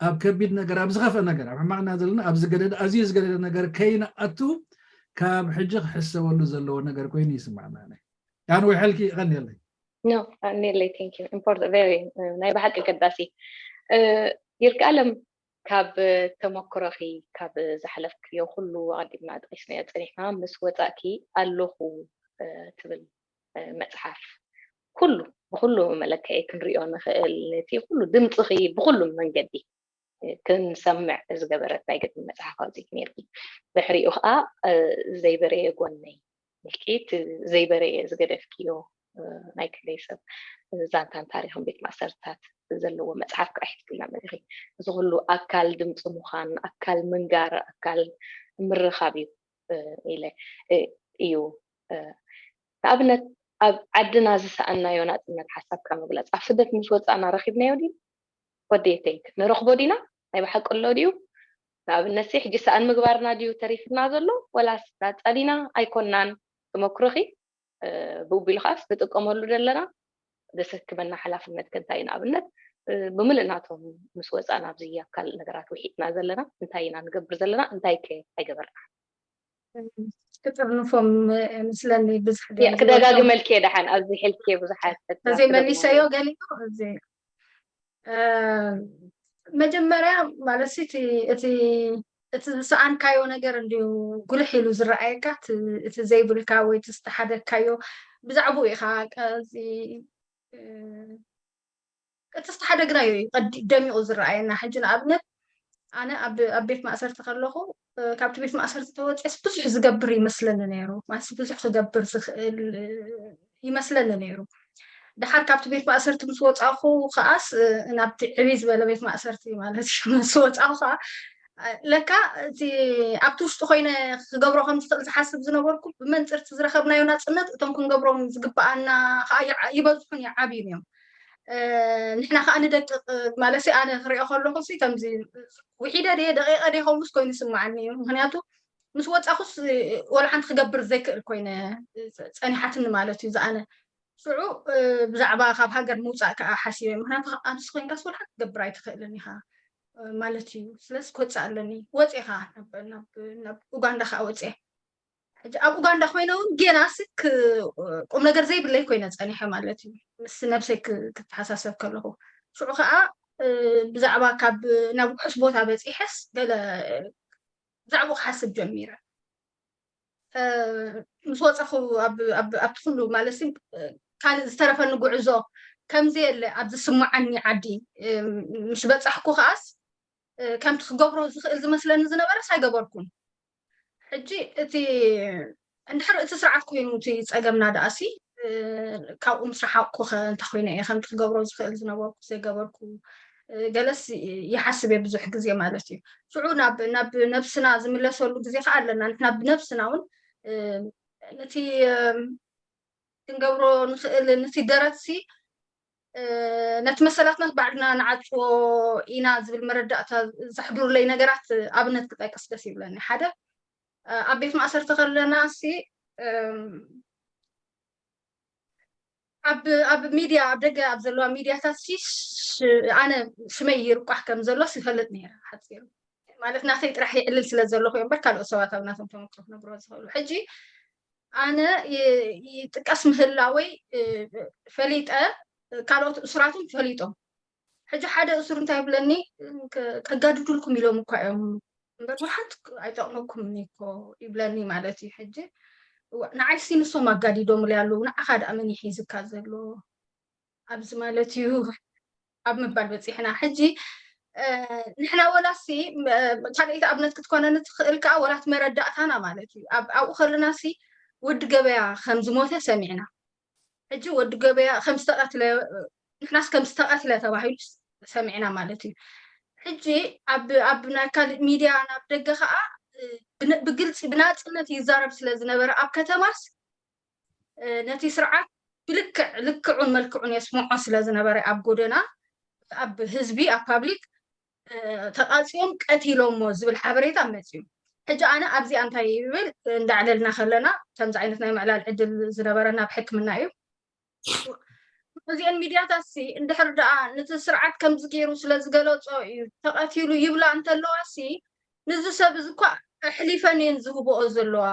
ኣብ ከቢድ ነገር ኣብ ዝኸፍአ ነገር ኣብ ሕማቕና ዘለና ኣብ ዝገደደ ኣዝዩ ዝገደደ ነገር ከይንኣቱ ካብ ሕጂ ክሕሰበሉ ዘለዎ ነገር ኮይኑ ይስማዕና። ያን ወይ ሕልኪ ይቐንየለይ። ኖ ኣኔለይ ቴንክ ዩ ኢምፖርት ቨሪ ናይ ብሓቂ ገዳሲ ይርጋለም ካብ ተመክሮኺ ካብ ዝሓለፍክዮ ኩሉ ኣቐዲምና ጠቂስናዮ ፀኒሕና ምስ ወፃእኪ ኣለኹ ትብል መፅሓፍ ኩሉ ብኩሉ መለክዒ ክንሪኦ ንኽእል ነቲ ኩሉ ድምፅኺ ብኩሉ መንገዲ ክንሰምዕ ዝገበረት ናይ ግጥሚ መፅሓፍ ኣውፂእኪ ነርኪ። ድሕሪኡ ከዓ ዘይበረየ ጎነይ ኢልኪ እቲ ዘይበረየ ዝገደፍክዮ ናይ ክንደይ ሰብ ዛንታን ታሪኽን ቤት ማእሰርትታት ዘለዎ መፅሓፍ ከዓ ሒዝክልና መፂኺ። እዚ ኩሉ ኣካል ድምፂ ምዃን፣ ኣካል ምንጋር፣ ኣካል ምርኻብ እዩ ኢለ እዩ። ንኣብነት ኣብ ዓድና ዝሰኣናዮ ናፅነት ሓሳብካ ምግላፅ ኣብ ስደት ምስ ወፃእና ረኺብናዮ ድዩ? ወደየተይት ንረኽቦ ዲና? ናይ ብሓቂ ኣሎ ድዩ? ንኣብነት ሕጂ ሰኣን ምግባርና ድዩ ተሪፍና ዘሎ ወላስ ዳፀሊና ኣይኮናን? ተመክሮኺ ብኡ ቢሉ ከዓስ ንጥቀመሉ ዘለና ዘሰክመና ሓላፍነት ከ እንታይ እዩ? ንኣብነት ብምልእ ናቶም ምስ ወፃና ኣብዚ ኣብ ካልእ ነገራት ውሒጥና ዘለና እንታይ ኢና ንገብር ዘለና እንታይ ከ ኣይገበርና? ክጥርንፎም ምስለኒ ብዙሕ ክደጋግመልኪ ደሓን ኣብዚ ሕልኪ ብዙሓት ተዘይመሊሰዮ ገሊኡ መጀመርያ ማለት እቲ እቲ ዝሰኣንካዮ ነገር እንድዩ ጉልሕ ኢሉ ዝረኣየካ እቲ ዘይብልካ ወይ እቲ ዝተሓደግካዮ ብዛዕባኡ ኢኻ እቲ ዝተሓደግናዮ እዩ ደሚቑ ዝረኣየና ሕጂ ንኣብነት ኣነ ኣብ ኣብ ቤት ማእሰርቲ ከለኹ፣ እ፣ ካብቲ ቤት ማእሰርቲ ተወፅኤስ ብዙሕ ዝገብር ይመስለኒ ነይሩ። ማለት ብዙሕ ክገብር ዝኽእል፣ እ፣ ይመስለኒ ነይሩ። ደሓር ካብቲ ቤት ማእሰርቲ ምስ ወፃኹ ከኣስ፣ እ፣ ናብቲ ዕብይ ዝበለ ቤት ማእሰርቲ ማለት እዩ። ምስ ወፃኹ ከኣ፣ እ፣ ለካ እቲ ኣብቲ ውሽጢ ኮይነ ክገብሮ ከም ዝኽእል ዝሓስብ ዝነበርኩ፣ ብመንፅር እቲ ዝረኸብናዮ ናፅነት እቶም ክንገብሮም ዝግበኣና ከኣ ይዓ-፣ ይበዝሑን ይዓብዩን እዮም። እ፣ ንሕና ከኣ ንደቅቕ፣ ማለት ኣነ ክሪኦ ከለኹ ሲ ከምዚ ውሒደ ድየ ደቂቐ ድየ ከምኡስ ኮይኑ ይስምዓኒ እዩ። ምኽንያቱ ምስ ወጻኹስ፣ እ፣ ወላ ሓንቲ ክገብር ዘይክእል ኮይነ፣ እ፣ ጸ-፣ ጸኒሓትኒ ማለት እዩ። ዝኣነ ሽዑ፣ እ፣ ብዛዕባ ካብ ሃገር ምውጻእ ከኣ ሓሲበ። ምኽንያቱ ኣብዚ ኮይንካስ ወላ ሓንቲ ክትገብር ኣይትኽእልን ኢኻ፣ እ፣ ማለት እዩ። ስለዚ ክወጽእ ኣለኒ። ወጺኤ ከኣ ናብ፣ ናብ፣ ናብ ኡጋንዳ ከኣ ወጺኤ። ሕጂ ኣብ ኡጋንዳ ኮይነ እውን ጌና ሲ ክ-፣ ቁም ነገር ዘይብለይ ኮይነ ጸኒሐ ማለት እዩ። ምስ ነብሰይ ክ-፣ ክተሓሳሰብ ከለኹ። ሽዑ ከኣ፣ እ፣ ብዛዕባ ካብ ናብ ውሑስ ቦታ በጺሐስ ገለ ብዛዕባኡ ክሓስብ ጀሚረ። እ፣ ምስ ወጸኹ ኣብ፣ ኣብ፣ ኣብቲ ኩሉ ማለት ሲ፣ እ፣ ካልእ ዝተረፈኒ ጉዕዞ ከም ዘየለ ኣብ ዝስምዓኒ ዓዲ፣ እ፣ ምስ በጻሕኩ ከኣስ፣ እ፣ ከምቲ ክገብሮ ዝኽእል ዝመስለኒ ዝነበረስ ኣይገበርኩን። ሕጂ እቲ እንድሕር እቲ ስርዓት ኮይኑ እቲ ጸገምና ደኣሲ፣ እ፣ ካብኡ ምስ ረሓቕኩ ኸ እንታይ ኮይነ እየ ከምቲ ክገብሮ ዝኽእል ዝነበርኩ ዘይገበርኩ፣ እ፣ ገለስ ይሓስብ እየ ብዙሕ ግዜ ማለት እዩ። ሽዑ ናብ፣ ናብ ነብስና ዝምለሰሉ ግዜ ከኣ ኣለና። ንሕና ብነብስና እውን፣ እ፣ ነቲ፣ እ፣ ክንገብሮ ንኽእል፣ ነቲ ደረትሲ፣ እ፣ ነቲ መሰላትና ባዕልና ንዓጽዎ ኢና ዝብል መረዳእታ ዘሕድሩለይ ነገራት ኣብነት ክጠቅስ ደስ ይብለኒ። ሓደ፣ እ፣ ኣብ ቤት ማእሰርቲ ከለና ሲ፣ እም፣ ኣብ፣ ኣብ ሚድያ፣ ኣብ ደገ ኣብ ዘለዋ ሚድያታት ሲ ሽ-፣ ኣነ ሽመይ ይርቋሕ ከም ዘሎስ ይፈልጥ ነይረ። ሓጺሩ ማለት ናተይ ጥራሕ ይዕልል ስለ ዘለኹ እዮ እምበር ካልኦት ሰባት ኣብ ናቶም ተመክሮ ክነግርዎ ዝኽእሉ። ሕጂ ኣነ ይ-፣ ይጥቀስ ምህላወይ፣ እ፣ ፈሊጠ ካልኦት እሱራት እውን ፈሊጦም። ሕጂ ሓደ እሱር እንታይ ይብለኒ፣ ከ-፣ ከጋድዱልኩም ኢሎም እኳ እዮም እምበር፣ ወላ ሓንቲ ኣይጠቕመኩምን እኮ ይብለኒ ማለት እዩ። ሕጂ እዋ፣ ንዓይሲ ንሶም ኣጋዲዶምለይ ኣለዉ፣ ንዓኻ ደኣ መን እዩ ሒዝካ ዘሎ ኣብዚ ማለት እዩ ኣብ ምባል በጺሕና። ሕጂ፣ እ፣ ንሕና ወላሲ፣ እ፣ ካልኣይቲ ኣብነት ክትኮነኒ ትኽእል ከኣ ወላ እቲ መረዳእታና ማለት እዩ። ኣብ-፣ ኣብኡ ከለናሲ ወዲ ገበያ ከም ዝሞተ ሰሚዕና። ሕጂ ወዲ ገበያ ከም ዝተቐትለ፣ ንሕናስ ከም ዝተቐትለ ተባሂሉ ሰሚዕና ማለት እዩ። ሕጂ ኣብ፣ ኣብ ናይ ካልእ ሚድያ ናብ ደገ ከኣ፣ እ፣ ብነ-፣ ብግልጺ ብናጽነት ይዛረብ ስለ ዝነበረ ኣብ ከተማስ፣ እ፣ ነቲ ስርዓት ብልክዕ ልክዑን መልክዑን የስምዖ ስለ ዝነበረ ኣብ ጎደና፣ ኣብ ህዝቢ፣ ኣብ ፓብሊክ፣ እ፣ ተቓጽዮም ቀቲሎሞ ዝብል ሓበሬታ መጽዩ። ሕጂ ኣነ ኣብዚኣ እንታይ ይብል እንዳዕለልና ከለና ከምዚ ዓይነት ናይ ምዕላል ዕድል ዝነበረና ኣብ ሕክምና እዩ። እዚአን ሚድያታት ሲ እንድሕር ደኣ ነቲ ስርዓት ከምዚ ገይሩ ስለ ዝገለጾ እዩ ተቐቲሉ ይብላ እንተለዋ ሲ፣ ንዚ ሰብ እዚ እኳ ኣሕሊፈን እየን ዝህብኦ ዘለዋ።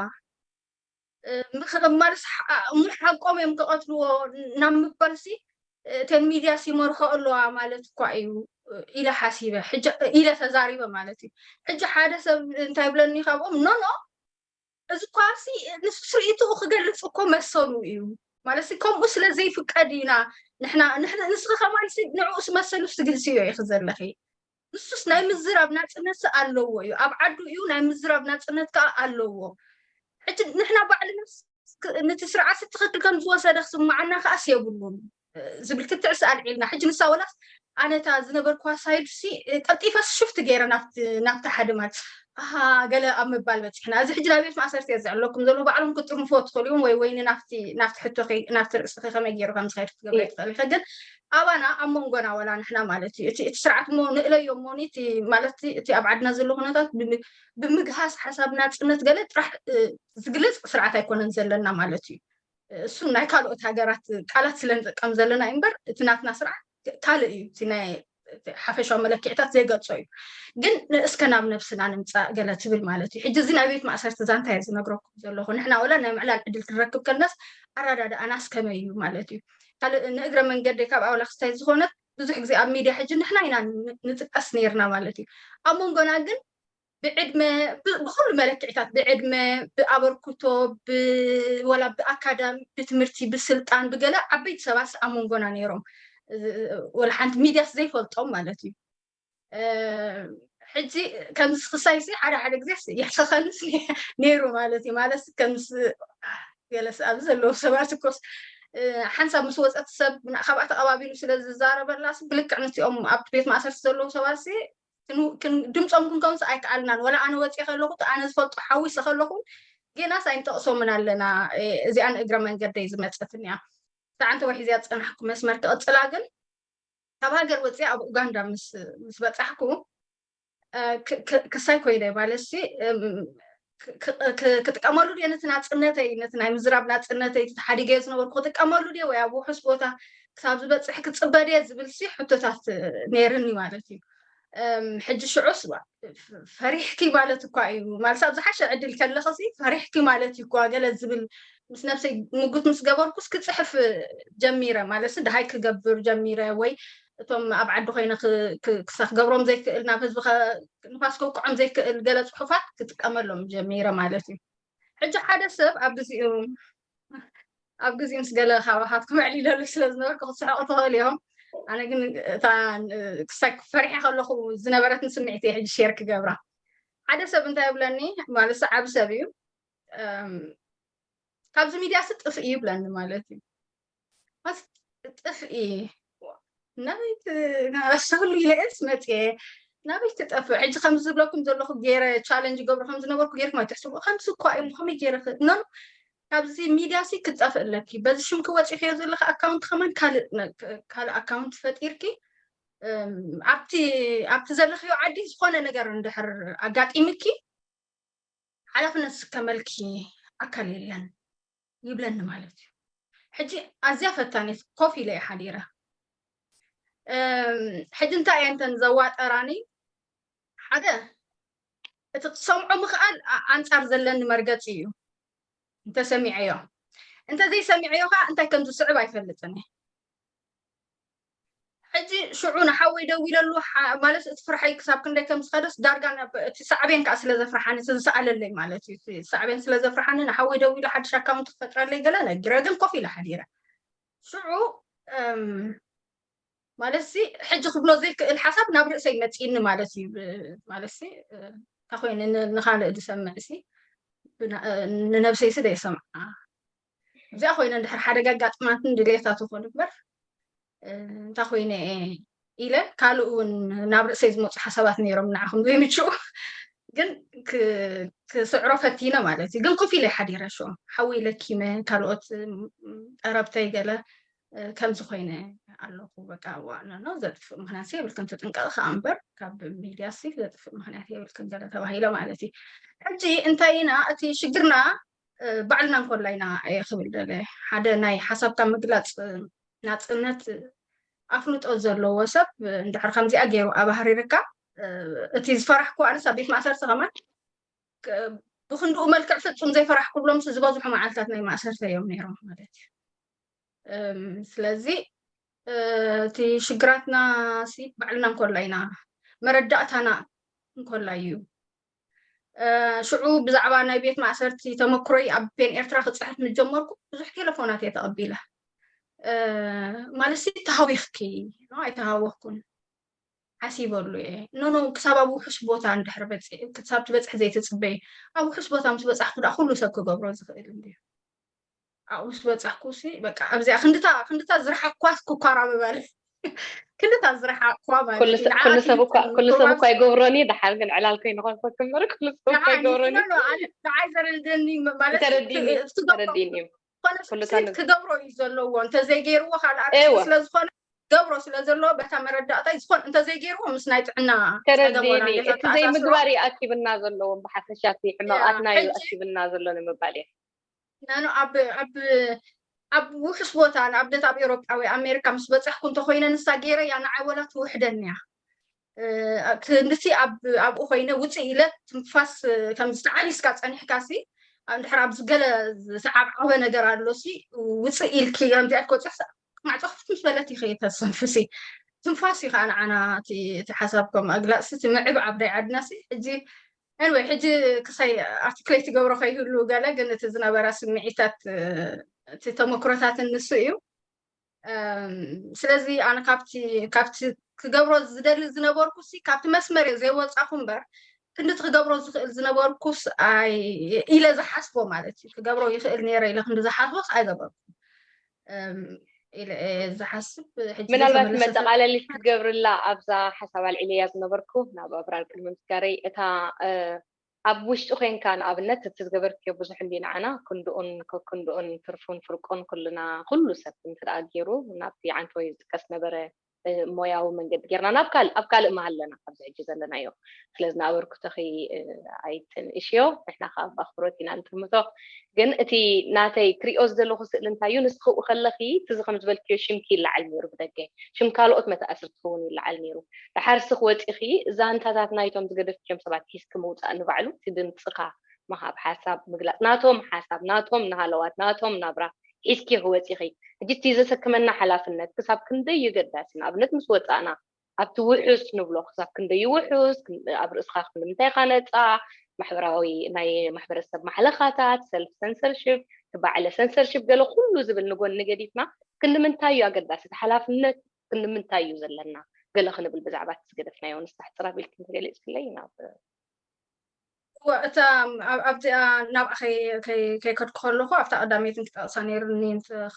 እ፣ ምኽ-፣ ማለት ሓ-፣ እሞ ሓቆም እዮም ክቐትልዎ ናብ ምባል ሲ፣ እተን ሚድያ ሲ ይመርሖ ኣለዋ ማለት እኳ እዩ፣ እ፣ ኢለ ሓሲበ። ሕጂ፣ እ፣ ኢለ ተዛሪበ ማለት እዩ። ሕጂ ሓደ ሰብ እንታይ ይብለኒ ካብኦም፣ ኖ፣ ኖ፣ እዚ እኳ ሲ ንሱ ርእይትኡ ክገልጽ እኮ መሰሉ እዩ። ማለት ሲ ከምኡ ስለ ዘይፍቀድ ኢና ንሕና፣ ንሕና፣ ንስኺ ከማን ሲ ንዕኡስ መሰሉስ ትግልጽዮ ኢኺ ዘለኺ። ንሱስ ናይ ምዝራብ ናጽነት ሲ ኣለዎ እዩ። ኣብ ዓዱ እዩ፣ ናይ ምዝራብ ናጽነት ከኣ ኣለዎ። ሕጂ ንሕና ባዕልናስ ክ-፣ ነቲ ስርዓት ሲ ትኽክል ከም ዝወሰደ ክስምዓና ከኣስ የብሉን፣ እ፣ ዝብል ክትዕ ሲ ኣልዒልና። ሕጂ ንሳ ወላስ ኣነ እታ ዝነበርኩዋ ሳይድ ሲ፣ እ፣ ቀልጢፈ ሽፍት ገይረ ናብቲ፣ ናብቲ ሓደ ማለት፣ ኣሃ፣ ገለ ኣብ ምባል በጺሕና። እዚ ሕጂ ናብ ቤት ማእሰርቲ እየ ዘዕለኩም ዘለኹ። ባዕሎም ክጥርንፍዎ ትኽእሉ እዮም ወይ፣ ወይ ናብቲ፣ ናብቲ ሕቶኺ፣ ናብቲ ርእስኺ ከመይ ገይሩ ከም ዝኸይድ ክትገብሪ እየ። ትኽእሊ ኢኺ። ግን ኣባና ኣብ መንጎና ወላ ንሕና ማለት እዩ። እቲ፣ እቲ ስርዓት እሞ ንእለዮ እሞ እቲ ማለት እቲ ኣብ ዓድና ዘሎ ኩነታት ብም-፣ ብምግሃስ ሓሳብ ናጽነት ገለ ጥራሕ፣ እ፣ ዝግለጽ ስርዓት ኣይኮነን ዘለና ማለት እዩ። እሱ ናይ ካልኦት ሃገራት ቃላት ስለ ንጥቀም ዘለና እዩ እምበር፣ እቲ ናትና ስርዓት ካልእ እዩ። እቲ ናይ፣ እቲ ሓፈሻዊ መለክዕታት ዘይገልጾ እዩ። ግን ን-፣ እስከ ናብ ነብስና ንምጻእ ገለ ትብል ማለት እዩ። ሕጂ እዚ ናይ ቤት ማእሰርቲ ዛንታ እየ ዝነግረኩም ዘለኹ። ንሕና ወላ ናይ ምዕላል ዕድል ክንረክብ ከለናስ ኣረዳድኣናስ ከመይ እዩ ማለት እዩ። ካልእ ንእግረ መንገደይ ካብ ኣውላ ክስታይ ዝኾነት ብዙሕ ግዜ ኣብ ሚድያ ሕጂ ንሕና ኢና ን-፣ ንጥቀስ ነይርና ማለት እዩ። ኣብ መንጎና ግን ብዕድመ፣ ብ-፣ ብኹሉ መለክዕታት፣ ብዕድመ፣ ብኣበርክቶ፣ ብ-፣ ወላ ብኣካዳሚ፣ ብትምህርቲ፣ ብስልጣን፣ ብገለ ዓበይቲ ሰባት ኣብ መንጎና ነይሮም። እ-፣ ወላ ሓንቲ ሚድያስ ዘይፈልጦም ማለት እዩ። እ፣ ሕጂ ከምዚ ክሳይሲ ሓደ ሓደ ግዜ የሕኸኸንስ ነይሩ ማለት እዩ። ማለት ከምዚ ገለስ ኣብዚ ዘለዉ ሰባት እኮስ ሓንሳብ ምስ ወፀት ሰብ ካብኣ ተቐባቢሉ ስለ ዝዛረበላስ ብልክዕ ንቲኦም ኣብ ቤት ማእሰርቲ ዘለዉ ሰባት ድምፆም ክንከውንስ ኣይከኣልናን። ወላ ኣነ ወፂ ከለኹ ኣነ ዝፈልጦ ሓዊሰ ከለኹ ጌናስ ኣይንጠቕሶምን ኣለና። እዚኣን እግረ መንገደይ ዝመፀትንያ ሳዓንተ ወሒዝያ ዝፀናሕኩ መስመር ክቕፅላ ግን ካብ ሃገር ወፂኣ ኣብ ኡጋንዳ ምስ በፃሕኩ ክሳይ ኮይነ ማለትሲ ክጥቀመሉ ድየ ነቲ ናፅነተይ ነቲ ናይ ምዝራብ ናፅነተይ ተሓዲገ ዝነበርኩ ክጥቀመሉ ድየ ወይ ኣብ ውሑስ ቦታ ክሳብ ዝበፅሕ ክፅበ ድየ ዝብል ሲ ሕቶታት ነይርኒ ማለት እዩ። ሕጂ ሽዑስ ፈሪሕኪ ማለት እኳ እዩ ማለት ኣብ ዝሓሸ ዕድል ከለኽሲ ፈሪሕኪ ማለት እዩ እኳ ገለ ዝብል ምስ ነብሰይ ምጉት ምስ ገበርኩስ ክፅሕፍ ጀሚረ ማለት ደሃይ ክገብር ጀሚረ ወይ እቶም ኣብ ዓዲ ኮይነ ክሳ ክገብሮም ዘይክእል ናብ ህዝቢ ንፋስ ከውቅዖም ዘይክእል ገለ ፅሑፋት ክጥቀመሎም ጀሚረ ማለት እዩ። ሕጂ ሓደ ሰብ ኣብ ግዜኡ ኣብ ግዜ ምስ ገለ ካባኻትኩም ኣዕሊለሉ ስለ ዝነበርኩ ክትስሕቁ ትኽእል እዮም። ኣነ ግን እታ ክሳይ ፈሪሐ ከለኹ ዝነበረትን ስምዒት እየ ሕጂ ሼር ክገብራ። ሓደ ሰብ እንታይ ይብለኒ ማለት ሰዓቢ ሰብ እዩ ካብዚ ሚድያ ስ ጥፍኢ ይብለኒ ማለት እዩ። ጥፍኢ ናበይ ኣስተብሉ ኢለስ መፅየ ናበይ ትጠፍእ ሕጂ ከምዚ ዝብለኩም ዘለኹ ገይረ ቻለንጅ ገብሩ ከም ዝነበርኩ ገይርኩም ኣይትሕስቡ። ከምዚ እኳ እዩ ከመይ ገይረ ኖ ካብዚ ሚድያ ሲ ክትጠፍእ ኣለኪ። በዚ ሽምኪ ወፂኽዮ ዘለካ ኣካውንት ከማን ካልእ ካልእ ኣካውንት ፈጢርኪ ኣብቲ ኣብቲ ዘለኽዮ ዓዲ ዝኾነ ነገር እንድሕር ኣጋጢምኪ ሓላፍነት ዝስከመልኪ ኣካል የለን ይብለኒ ማለት እዩ። ሕጂ ኣዝያ ፈታኒት ኮፍ ኢለ እየ ሓዲረ። ሕጂ እንታይ እየ እንተን ዘዋጠራኒ ሓደ እቲ ክሰምዖ ምኽኣል ኣንፃር ዘለኒ መርገፂ እዩ። እንተሰሚዐዮ እንተዘይሰሚዐዮ ከዓ እንታይ ከም ዝስዕብ ኣይፈልጥን እየ። ሕጂ ሽዑ ንሓወይ ደዊለሉ ማለት እቲ ፍርሐይ ክሳብ ክንደይ ከም ዝኸደስ ዳርጋ እቲ ሳዕቤን ከዓ ስለ ዘፍርሓኒ እቲ ዝሰኣለለይ ማለት እዩ። ሳዕቤን ስለ ዘፍርሓኒ ንሓወይ ደዊለ ሓድሽ ኣካውንት ክፈጥረለይ ገለ ነጊረ ግን ኮፍ ኢለ ሓዲረ። ሽዑ ማለት ሲ ሕጂ ክብሎ ዘይክእል ሓሳብ ናብ ርእሰይ መፂእኒ ማለት እዩ። ማለት ሲ እንታይ ኮይነ ንካልእ ዝሰምዕ ሲ ንነብሰይ ሲ ደይሰምዓ እዚኣ ኮይነ እንድሕር ሓደጋ ኣጋጥማትን ድሌታ ትኾን እምበር እንታይ ኮይነ ኢለ ካልእ እውን ናብ ርእሰይ ዝመፁ ሓሳባት ነይሮም ንዓኹም ዘይምችኡ ግን ክስዕሮ ፈቲነ ማለት እዩ። ግን ኮፍ ኢለ ሓዲረ ሽዑ ሓወይ ለኪመ ካልኦት ጠረብተይ ገለ ከምዚ ኮይነ ኣለኹ በቃ ዋዕለኖ ዘጥፍእ ምክንያት የብልክን ትጥንቀቕ ከዓ እምበር ካብ ሚድያ ሲ ዘጥፍእ ምክንያት የብልክን ገለ ተባሂለ ማለት እዩ። ሕጂ እንታይ ኢና እቲ ሽግርና ባዕልና እንኮላ ኢና እየ ክብል ደለ ሓደ ናይ ሓሳብካ ምግላፅ ናፅነት ኣፍልጦ ዘለዎ ሰብ እንድሕር ከምዚኣ ገይሩ ኣባህሪርካ እቲ ዝፈራሕኩ ኣነስ ኣብ ቤት ማእሰርቲ ከማን ብክንድኡ መልክዕ ፍፁም ዘይፈራሕ ክብሎም ዝበዝሑ መዓልታት ናይ ማእሰርቲ እዮም ነይሮም ማለት እዩ። ስለዚ እቲ ሽግራትና ባዕልና እንኮላ ኢና መረዳእታና እንኮላ እዩ። ሽዑ ብዛዕባ ናይ ቤት ማእሰርቲ ተመክሮይ ኣብ ፔን ኤርትራ ክፅሕፍ ምስ ጀመርኩ ብዙሕ ቴሌፎናት እየ ተቐቢለ። ማለት ሲ ተሃዊኽኪ ኣይተሃወኽኩን ሓሲበሉ እየ። ኖኖ ክሳብ ኣብ ውሑስ ቦታ እንድሕር በፂ ክሳብ ትበፅሒ ዘይትፅበይ ኣብ ውሑስ ቦታ ምስ በፃሕኩ ዳ ኩሉ ሰብ ክገብሮ ዝኽእል እንድዩ። ኣብኡ ምስ በፃሕኩ ሲ በቃ ኣብዚኣ ክንድታ ክንድታ ዝረሓኳስ ክኳራበባለ ክንድታ ዝረሓኳ ማለት ኩሉ ሰብ እኳ ይገብሮኒ ደሓር ግን ዕላል ከይንኾንኮ ክምር ኩሉ ሰብ እኳ ይገብሮኒ ንዓይ ዘረድኒ ማለት ተረዲኒ ተረዲኒ እዩ። ኮነ ኩሉ ሰብ ሰብ ክገብሮ እዩ ዘለዎ እንተዘይገይርዎ ካልእ ኣርእስቲ ስለ ዝኾነ ገብሮ ስለ ዘለዎ በታ መረዳእታይ ዝኾን እንተዘይገይርዎ ምስ ናይ ጥዕና ጸገም ወላ ተረዲኒ እንዴት እቲ ኣተኣሳስሮ ዘይምግባር እዩ ኣኪብና ዘለዎ ብሓፈሻ እቲ ሕመቓትና እዩ ሕጂ ኣኪብና ዘሎ ንምባል እየ። ናኖ ኣብ ኣብ ኣብ ውሑስ ቦታ ንኣብነት ኣብ ኤሮጳ ወይ ኣሜሪካ ምስ በጻሕኩ እንተኮይነ ንሳ ገይረ እያ ንዓይ ወላ ትውሕደኒ እያ። ክንድቲ ኣብኡ ኮይነ ውፅእ ኢለ ትንፋስ ከም ዝተዓሊስካ ፀኒሕካ ሲ እንድሕር ኣብዚ ገለ ዝተዓብዓበ ነገር ኣሎ ሲ ውፅእ ኢልኪ ከምዚኣ ትኮፅሕ ማዕፆ ክፍት ምስ በለት ኢኺ ተስተንፍሲ ትንፋስ እዩ ከዓ ንዓና እቲ ሓሳብ ከም ኣግላፅሲ እቲ ምዕብ ዓብዳይ ዓድና ሲ ሕጂ Anyway ሕጂ ክሳይ ኣርቲክሌት ትገብሮ ከይህሉ ገለ ግን እቲ ዝነበረ ስምዒታት እቲ ተመክሮታት ንሱ እዩ። ስለዚ ኣነ ካብቲ ካብቲ ክገብሮ ዝደሊ ዝነበርኩ ሲ ካብቲ መስመር እየ ዘይወፃኹ እምበር ክንድቲ ክገብሮ ዝኽእል ዝነበርኩስ ኣይ ኢለ ዝሓስቦ ማለት እዩ። ክገብሮ ይኽእል ነይረ ኢለ ክንዲ ዝሓስቦስ ኣይገበርኩ ኢለ ዝሓስብ። ምናልባት መጠቃለሊት ክትገብርላ ኣብዛ ሓሳብ ኣልዒለያ ዝነበርኩ ናብ ኣብራር ቅድሚ ምስጋረይ እታ ኣብ ውሽጢ ኮንካ ንኣብነት እቲ ዝገበርክዮ ብዙሕ እንዲ ንዓና ክንድኡን ከክንድኡን ትርፉን ፍርቁን ኩልና ኩሉ ሰብ እንተ ደኣ ገይሩ ናብቲ ዓንተወይ ዝጥቀስ ነበረ ሞያዊ መንገዲ ጌርና ናብ ካልእ ኣብ ካልእ መሃለና ኣብዚ ሕጂ ዘለናዮ ስለዚ ንኣበርክቶኺ ኣይትንእሽዮ ንሕና ከዓ ብኣኽብሮት ኢና ንትምቶ ግን እቲ ናተይ ክሪኦ ዝደለኹ ስእሊ እንታይ እዩ ንስኺ ከለኺ ትዚ ከም ዝበልክዮ ሽምኪ ይለዓል ነይሩ ብደገ ሽም ካልኦት መተኣስርቲ ክውን ይለዓል ነይሩ ደሓር ስኽ ወፂኺ ዛንታታት ናይቶም ዝገደፍክዮም ሰባት ሒዝኪ ምውፃእ ንባዕሉ እቲ ድምፅኻ ምሃብ ሓሳብ ምግላፅ ናቶም ሓሳብ ናቶም ንሃለዋት ናቶም ናብራ ሒዝኪ ክወፂኺ ሕጂ እቲ ዘሰክመና ሓላፍነት ክሳብ ክንደይ እዩ ገዳሲ ንኣብነት ምስ ወፃእና ኣብቲ ውሑስ ንብሎ ክሳብ ክንደይ ውሑስ ኣብ ርእስኻ ክንምንታይ ካ ነፃ ማሕበራዊ ናይ ማሕበረሰብ ማሕለኻታት ሰልፍ ሰንሰርሽፕ ባዕለ ሰንሰርሽፕ ገለ ኩሉ ዝብል ንጎኒ ገዲፍና ክንምንታይ እዩ ኣገዳሲ እቲ ሓላፍነት ክንምንታይ እዩ ዘለና ገለ ክንብል ብዛዕባ እቲ ዝገደፍናዮ ንስራሕ ፅራብ ኢልክን ተገሊፅክለይ ናብ እታ ኣብዚኣ ናብኣ ከይከድኩ ከለኹ ኣብታ ቀዳመይትን ክጠቕሳ ነይሩኒ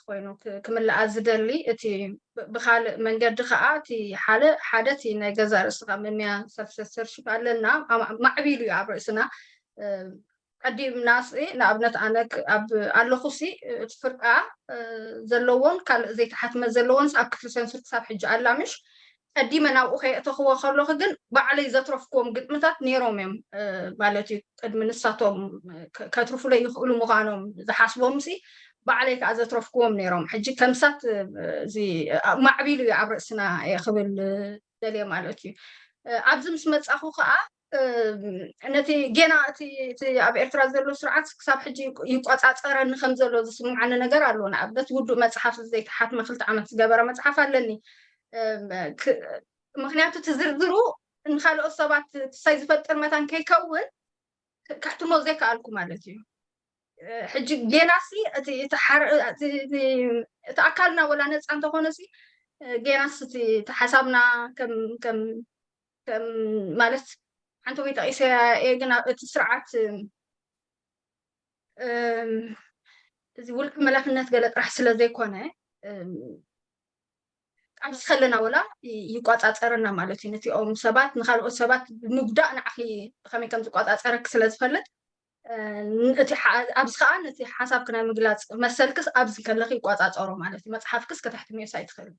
ኮይኑ ክምልኣ ዝደሊ እቲ ብካልእ መንገዲ ከዓ እቲ ሓደ ሓደ እቲ ናይ ገዛ ርእስኻ ምምያ ሰልፍ ሰንሰርሽፕ ኣለና ማዕቢሉ እዩ ኣብ ርእስና ቀዲምና ንኣብነት ኣነ ኣብ ኣለኹ እቲ ፍርቃ ዘለዎን ካልእ ዘይተሓትመ ዘለዎን ኣብ ክፍሊ ሰንሱር ክሳብ ሕጂ ኣላ ምሽ ቀዲመ ናብኡ ከየእተኽዎ ከለኹ ግን ባዕለይ ዘትረፍክዎም ግጥምታት ነይሮም እዮም ማለት እዩ ቅድሚ ንሳቶም ከትርፉለይ ይኽእሉ ምዃኖም ዝሓስቦም ሲ ባዕለይ ከዓ ዘትረፍክዎም ነይሮም ሕጂ ከምሳት እዚ ማዕቢሉ እዩ ኣብ ርእስና እየ ክብል ደልየ ማለት እዩ ኣብዚ ምስ መፃኹ ከዓ ነቲ ጌና እቲ ኣብ ኤርትራ ዘሎ ስርዓት ክሳብ ሕጂ ይቆፃፀረኒ ከም ዘሎ ዝስምዓኒ ነገር ኣለዎ ንኣብነት ውዱእ መፅሓፍ ዘይተሓትመ ክልተ ዓመት ዝገበረ መፅሓፍ ኣለኒ ምክንያቱ እቲ ዝርዝሩ ንካልኦት ሰባት ክሳይ ዝፈጥር መታን ከይከውን ከሕትሞ ዘይከኣልኩ ማለት እዩ ሕጂ ጌናሲ እቲ ኣካልና ወላ ነፃ እንተኾነሲ ጌናስ እቲ ሓሳብና ከም ከም ከም ማለት ሓንቲ ወይ ጠቂሰ እየ ግን እቲ ስርዓት እዚ ውልቂ መላክነት ገለ ጥራሕ ስለ ዘይኮነ ኣብዚ ከለና ወላ ይቋፃፀረና ማለት እዩ ነቲኦም ሰባት ንካልኦት ሰባት ብምጉዳእ ንዓኺ ከመይ ከም ዝቋፃፀረክ ስለ ዝፈልጥ እቲ ኣብዚ ከዓ ነቲ ሓሳብክ ናይ ምግላፅ መሰልክስ ኣብዚ ከለክ ይቋፃፀሮ ማለት እዩ መፅሓፍክስ ከተሕትምዮስ ኣይትኽእል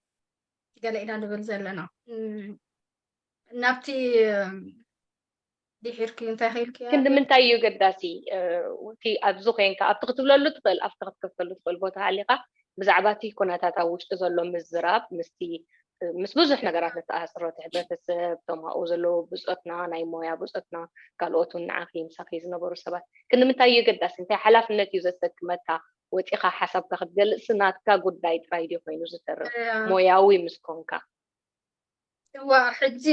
ገለ ኢና ንብል ዘለና ናብቲ ድሒርኪ እንታይ ከይልኪ ክንዲ ምንታይ እዩ ገዳሲ እቲ ኣብዚ ኮይንካ ኣብቲ ክትብለሉ ትኽእል ኣብቲ ክትከፍተሉ ትኽእል ቦታ ሃሊካ ብዛዕባ እቲ ኩነታት ኣብ ውሽጢ ዘሎ ምዝራብ ምስቲ ምስ ብዙሕ ነገራት ዝተኣሳሰሮ እቲ ሕብረተሰብ እቶም ኣብኡ ዘለዉ ብፆትና ናይ ሞያ ብፆትና ካልኦት እውን ንዓኺ ምሳኺ ዝነበሩ ሰባት ክንዲ ምንታይ እዩ ገዳሲ እንታይ ሓላፍነት እዩ ዘሰክመካ ወፂኻ ሓሳብካ ክትገልፅሲ ናትካ ጉዳይ ጥራይ ድዩ ኮይኑ ዝተርፍ ሞያዊ ምስ ኮንካ እዋ ሕጂ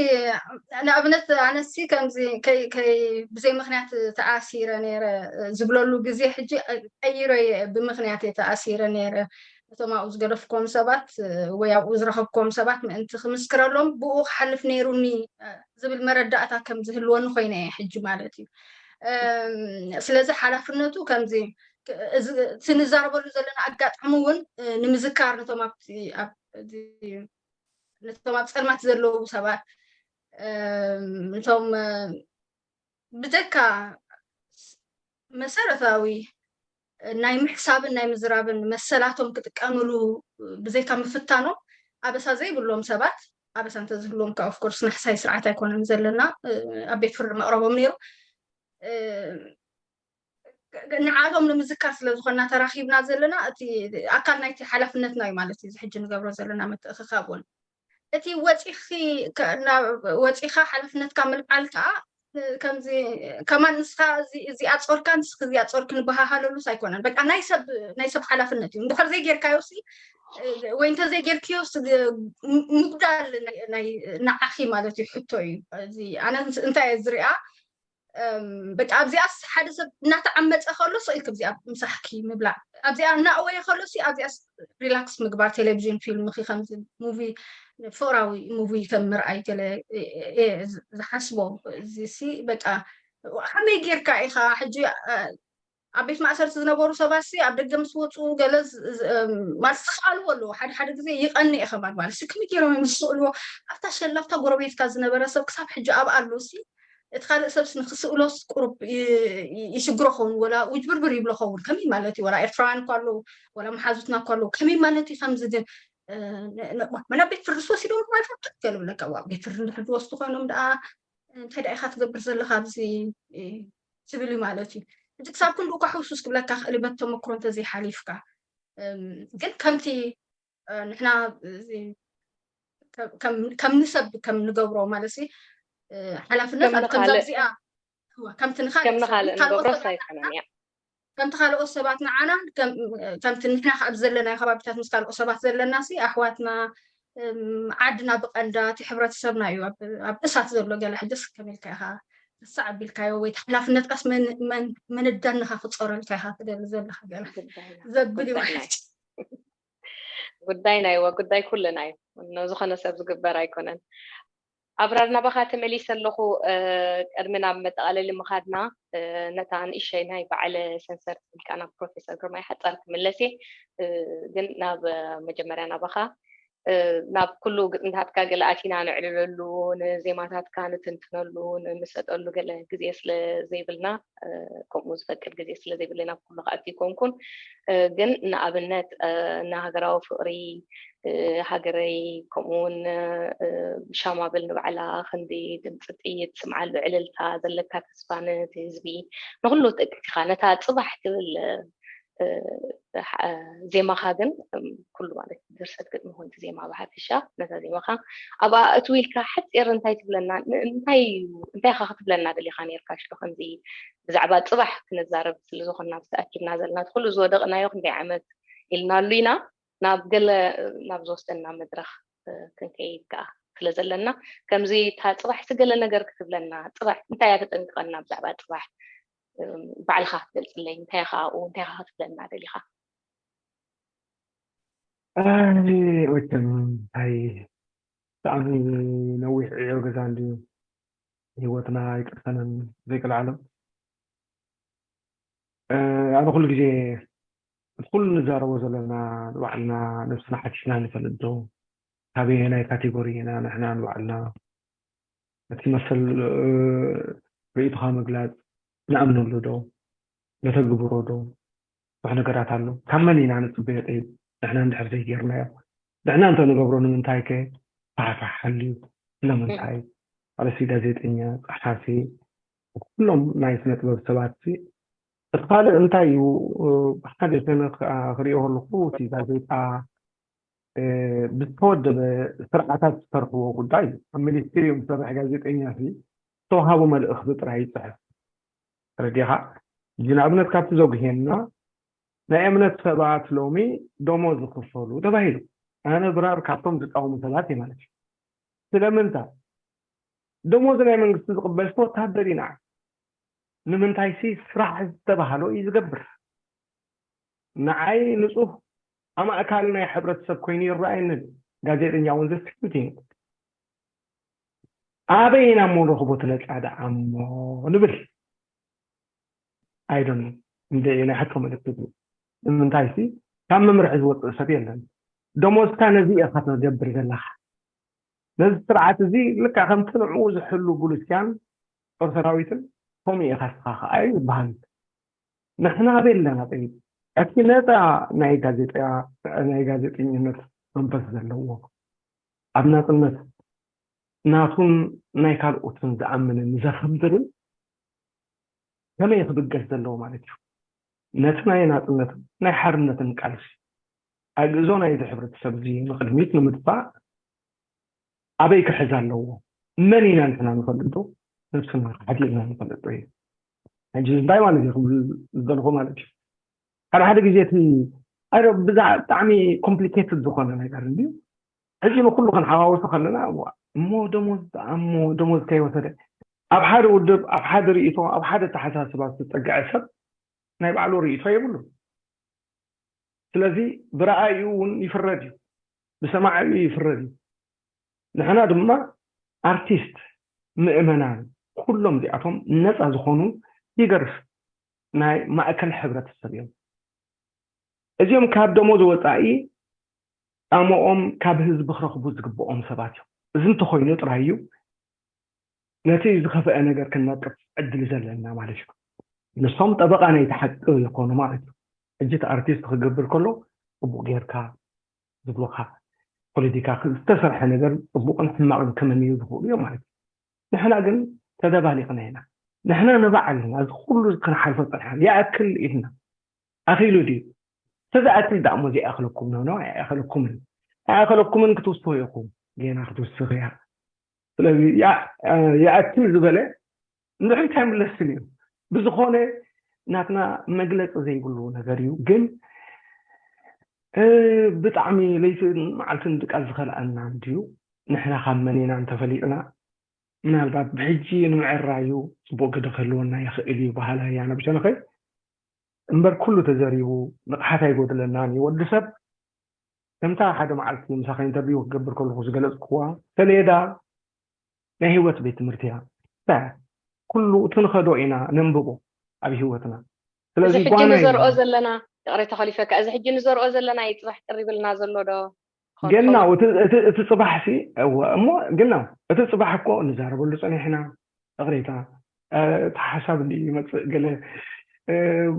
ንኣብነት ኣነሲ ከምዚ ብዘይ ምክንያት ተኣሲረ ነይረ ዝብለሉ ግዜ ሕጂ ቀይረ እየ ብምክንያት እየ ተኣሲረ ነይረ እቶም ኣብኡ ዝገደፍኩም ሰባት ወይ ኣብኡ ዝረኸብኩም ሰባት ምእንቲ ክምስክረሎም ብኡ ክሓልፍ ነይሩኒ ዝብል መረዳእታ ከም ዝህልወኒ ኮይነ እየ ሕጂ ማለት እዩ ስለዚ ሓላፍነቱ ከምዚ እቲ ንዛረበሉ ዘለና ኣጋጣሚ እውን ንምዝካር ነቶም ኣብቲ ነቶም ኣብ ፀልማት ዘለዉ ሰባት እቶም ብጀካ መሰረታዊ ናይ ምሕሳብን ናይ ምዝራብን መሰላቶም ክጥቀምሉ ብዘይካ ምፍታኖም ኣበሳ ዘይብሎም ሰባት ኣበሳ እንተዝህልዎም ካ ኦፍኮርስ ናሕሳይ ስርዓት ኣይኮነን ዘለና ኣብ ቤት ፍርዲ መቅረቦም ነይሩ ንዓቶም ንምዝካር ስለ ዝኾንና ተራኺብና ዘለና እቲ ኣካል ናይቲ ሓላፍነትና እዩ ማለት እዩ ሕጂ ንገብሮ ዘለና ምትእኽኻብ እውን እቲ ወፂኺ ወፂኻ ሓላፍነትካ ምልዓል ከዓ ከምዚ ከማን ንስኻ እዚኣ ፆርካ ንስኺ እዚኣ ፆርኪ ንበሃሃለሉስ ኣይኮነን በቃ ናይ ሰብ ናይ ሰብ ሓላፍነት እዩ እንድሕር ዘይጌርካዮ ሲ ወይ እንተዘይጌርክዮ ምጉዳል ናይ ንዓኺ ማለት እዩ ሕቶ እዩ እዚ ኣነ እንታይ እየ ዝሪኣ በቃ ኣብዚኣስ ሓደ ሰብ እናተዓመፀ ከሎ ስቕ ኢልክ ኣብዚኣ ምሳሕኪ ምብላዕ ኣብዚኣ እናእወየ ከሎ ሲ ኣብዚኣስ ሪላክስ ምግባር ቴሌቪዥን ፊልምኺ ከምዚ ሙቪ ፍቕራዊ ሙቪ ከም ምርኣይ ገለ ዝሓስቦ። እዚ ሲ በቃ ከመይ ጌርካ ኢኻ ሕጂ ኣብ ቤት ማእሰርቲ ዝነበሩ ሰባት ሲ ኣብ ደገ ምስ ወፁ ገለ ማለት ዝኽኣልዎ ኣለዎ። ሓደ ሓደ ግዜ ይቐኒ ኢኸ ማለት ማለት ሲ ከመይ ገይሮም እዮም ዝስእልዎ? ኣብታ ሸላፍታ ጎረቤትካ ዝነበረ ሰብ ክሳብ ሕጂ ኣብ ኣሎ ሲ እቲ ካልእ ሰብስ ንክስእሎስ ቁሩብ ይሽግሮ ኸውን ወላ ውጅብርብር ይብሎ ኸውን። ከመይ ማለት እዩ? ወላ ኤርትራውያን እኳ ኣለዉ፣ ወላ መሓዙትና እኳ ኣለዉ። ከመይ ማለት እዩ ከምዚ ግን መናብ ቤት ፍርዲ ወሲዶም ማይፈቅድ ገለ ብለካ ዋ ቤት ፍርዲ እንድሕር ዝወስዱ ኮይኖም ደኣ እንታይ ደኣ ኢኻ ትገብር ዘለኻ ኣብዚ ትብል እዩ ማለት እዩ። እዚ ክሳብ ክንድኡ እኳ ሕውሱስ ክብለካ ክእል በቲ ተመክሮ እንተዘይሓሊፍካ ግን ከምቲ ንሕና ከም ንሰብ ከም ንገብሮ ማለት ሓላፍነት ከምዛ እዚኣ ከምቲ ንካልእ ከምቲ ካልኦት ሰባት ንዓና ከምቲ ንሕና ካብ ዘለናዮ ከባቢታት ምስ ካልኦት ሰባት ዘለና ሲ ኣሕዋትና ዓድና ብቐንዳ እቲ ሕብረተሰብና እዩ ኣብ እሳት ዘሎ ገለ ሕጅስ ከመልካ ኢኻ ክሳዕ ኣቢልካዮ ወይ ሓላፍነትካስ መንዳንኻ ክፀረልካ ኢኻ ትደሊ ዘለካ ገለ ዘብል ማለት ጉዳይ ናይዋ ጉዳይ ኩልና እዩ። ዝኾነ ሰብ ዝግበር ኣይኮነን። ኣብራር ናባኻ ተመሊሰ ኣለኹ። ቅድሚ ናብ መጠቓለሊ ምኻድና ነታ ንእሸይ ናይ በዓለ ሰንሰር ትብል ከኣ ናብ ፕሮፌሰር ግርማይ ሓጻር ክምለስ እየ። ግን ናብ መጀመርያ ናባኻ ናብ ኩሉ ግጥምታትካ ገለ ኣቲና ነዕልለሉ፣ ንዜማታትካ ንትንትነሉ፣ ንምሰጠሉ ገለ ግዜ ስለ ዘይብልና ከምኡ ዝፈቅድ ግዜ ስለ ዘይብለይ ናብ ኩሉ ክኣቱ ይኮንኩን። ግን ንኣብነት ንሃገራዊ ፍቕሪ ሃገረይ ከምኡ እውን ሻማ በል ንባዕላ ክንዲ ድምፂ ጥይት ስምዓሉ ዕልልታ ዘለካ ተስፋ ነቲ ህዝቢ ንኩሉ ጠቅቲካ ነታ ፅባሕ ትብል ዜማኻ ግን ኩሉ ማለት ድርሰት ግጥሚ ኮንቲ ዜማ ብሓፈሻ ነታ ዜማኻ ኣብኣ እትው ኢልካ ሓፂር እንታይ ትብለና እንታይ እንታይ ኢኻ ክትብለና ደሊኻ ነርካ ሽዶ ከምዚ ብዛዕባ ፅባሕ ክነዛረብ ስለዝኾንና ብዝተኣኪብና ዘለና ኩሉ ዝወደቕናዮ ክንደይ ዓመት ኢልናሉ ኢና ናብ ገለ ናብ ዝወስደና መድረኽ ክንከይድ ከዓ ስለ ዘለና ከምዚ እታ ፅባሕቲ ገለ ነገር ክትብለና ፅባሕ እንታይ እያ ተጠንቅቐና ብዛዕባ ፅባሕ ባዕልኻ ክትገልፅለይ እንታይ ኢኻ ኣብኡ እንታይ ኢኻ ክትብለና ደሊኻ መቸም እንታይ ብጣዕሚ ነዊሕ ዕዮ ገዛ እንድዩ ህይወትና ኣይቅርሰንን ዘይቀልዓለም ኣነ ኩሉ ግዜ እቲ ኩሉ ንዛረቦ ዘለና ንባዕልና ነብስና ሓቲትና ንፈልጥ ዶ ካበየናይ ካቴጎሪ ኢና ንሕና ንባዕልና እቲ መሰል ርእይቶኻ ምግላፅ ንኣምነሉ ዶ ነተግብሮ ዶ ብዙሕ ነገራት ኣሎ ካብ መን ኢና ንፅበዮ ጠይብ ንሕና እንድሕር ዘይጌርናዮ ንሕና እንተንገብሮ ንምንታይ ከ ፋሕፋሕ ሓልዩ ስለምንታይ ኣርእሲ ጋዜጠኛ ፀሓፊ ኩሎም ናይ ስነ ጥበብ ሰባት እቲ ካልእ እንታይ እዩ ሓደ ክሪኦ ከለኩ እቲ ጋዜጣ ብዝተወደበ ስርዓታት ዝሰርሕዎ ጉዳይ እዩ ኣብ ሚኒስትሪ ዝሰርሕ ጋዜጠኛ ዝተዋሃቦ መልእኽቲ ጥራይ ይፅሕፍ ተረዲኻ ሕጂ ንኣብነት ካብቲ ዘጉሄና ናይ እምነት ሰባት ሎሚ ደሞዝ ዝኽፈሉ ተባሂሉ ኣነ ብራር ካብቶም ዝቃወሙ ሰባት እየ ማለት እዩ ስለምንታይ ደሞዝ ናይ መንግስቲ ዝቕበል ወታደር ኢና ንምንታይሲ ስራሕ ዝተባህሎ እዩ ዝገብር ንዓይ ንፁህ ኣማእካል ናይ ሕብረተሰብ ኮይኑ ይረኣየንን ጋዜጠኛ እውን ዘስኪምት ኣበይ ኢና እሞ ንረኽቦ እቲ ነፃ ደኣ እሞ ንብል ኣይደን እንደ ናይ ሕቶ መልእክቲ ንምንታይ ሲ ካብ መምርሒ ዝወፅእ ሰብ የለን ደሞዝካ ነዚ ኢኻ ትገብር ዘለኻ ነዚ ስርዓት እዚ ልካ ከምቲ ንዕኡ ዝሕሉ ቡሉስያን ጦር ሰራዊትን ከምኡ ኢኻ ስኻ ከኣ ይበሃል ንሕና ኣበይ ኣለና ጠይብ እቲ ነፃ ናይ ጋዜጣ ናይ ጋዜጠኝነት መንፈስ ዘለዎ ኣብ ናፅነት ናቱን ናይ ካልኦትን ዝኣምንን ዘኽብርን ከመይ ክብገስ ዘለዎ ማለት እዩ ነቲ ናይ ናፅነትን ናይ ሓርነትን ቃልሲ ኣግእዞ ናይዚ ሕብረተሰብ እዚ ንቅድሚት ንምድፋእ ኣበይ ክሕዝ ኣለዎ መን ኢና ንሕና ንፈልጦ ነብስና ሓዲርና ንፈልጦ እዩ ሕጂ እንታይ ማለት እዩ ክብል ዝደልኹ ማለት እዩ ሓደ ሓደ ግዜ እቲ ኣረ ብጣዕሚ ኮምፕሊኬትድ ዝኾነ ነገር እንድዩ ሕጂ ንኩሉ ክንሓዋውሱ ከለና እሞ ደሞዝ እሞ ደሞዝ ከይወሰደ ኣብ ሓደ ውድብ ኣብ ሓደ ርእይቶ ኣብ ሓደ ተሓሳስባ ዝተፀግዐ ሰብ ናይ ባዕሉ ርእይቶ የብሉ ስለዚ ብረኣዩ እውን ይፍረድ እዩ ብሰማዒኡ ይፍረድ እዩ ንሕና ድማ ኣርቲስት፣ ምእመናን፣ ኩሎም እዚኣቶም ነፃ ዝኾኑ ፊገርስ ናይ ማእከል ሕብረተሰብ እዮም። እዚኦም ካብ ደሞዝ ወፃኢ ጣሞኦም ካብ ህዝቢ ክረኽቡ ዝግብኦም ሰባት እዮም። እዚ እንተኾይኑ ጥራይ እዩ ነቲ ዝኸፍአ ነገር ክንነቅፍ ዕድል ዘለና ማለት እዩ። ንሶም ጠበቓ ናይቲ ሓቂ ይኾኑ ማለት እዩ። ሕጂ እቲ ኣርቲስት ክገብር ከሎ ጽቡቕ ጌርካ ዝብሉኻ፣ ፖለቲካ ዝተሰርሐ ነገር ጽቡቕን ሕማቕን ክመንዩ ዝኽእሉ እዮም ማለት እዩ። ንሕና ግን ተደባሊቕና ኢና። ንሕና ንባዕልና እዚ ኩሉ ክንሓልፎ ጸኒሕና ይኣክል ኢልና። ኣኺሉ ድዩ? ተዝኣክል ደኣ እሞ ዘይኣኽለኩም ነው ነው ኣይኣኸለኩምን ኣይኣኸለኩምን ክትውስኹ ኢኹም። ጌና ክትውስኽ እያ። ስለዚ ይኣክል ዝበለ እንድሕር እንታይ ምለስን እዩ። ብዝኾነ ናትና መግለፂ ዘይብሉ ነገር እዩ። ግን ብጣዕሚ ለይትን መዓልትን ድቃስ ዝኸልኣና እንድዩ። ንሕና ካብ መን ኢና እንተፈሊጥና ምናልባት ብሕጂ ንምዕራዩ ፅቡቅ ግደ ክህልወና ይኽእል እዩ በሃላይ ኣነ ብሸነኸይ። እምበር ኩሉ ተዘሪቡ ንቕሓት ኣይጎድለናን እዩ። ወዲ ሰብ ከምታ ሓደ መዓልቲ ምሳኻ ኢንተርቪው ክገብር ከለኹ ዝገለፅኩዋ ሰሌዳ ናይ ህይወት ቤት ትምህርቲ እያ። ኩሉ እቲ ንኸዶ ኢና ነንብቦ ኣብ ህይወትና። ስለዚ እዚ ሕጂ ንዘርኦ ዘለና፣ ይቕሬታ ከሊፈካ፣ እዚ ሕጂ ንዘርኦ ዘለና እዩ ፅባሕ ቅሪብልና ዘሎ ዶ? ገና እቲ ፅባሕ ሲ እሞ ገና እቲ ፅባሕ እኮ ንዛረበሉ ፀኒሕና። ይቕሬታ እቲ ሓሳብ እንዲ ይመፅእ ገለ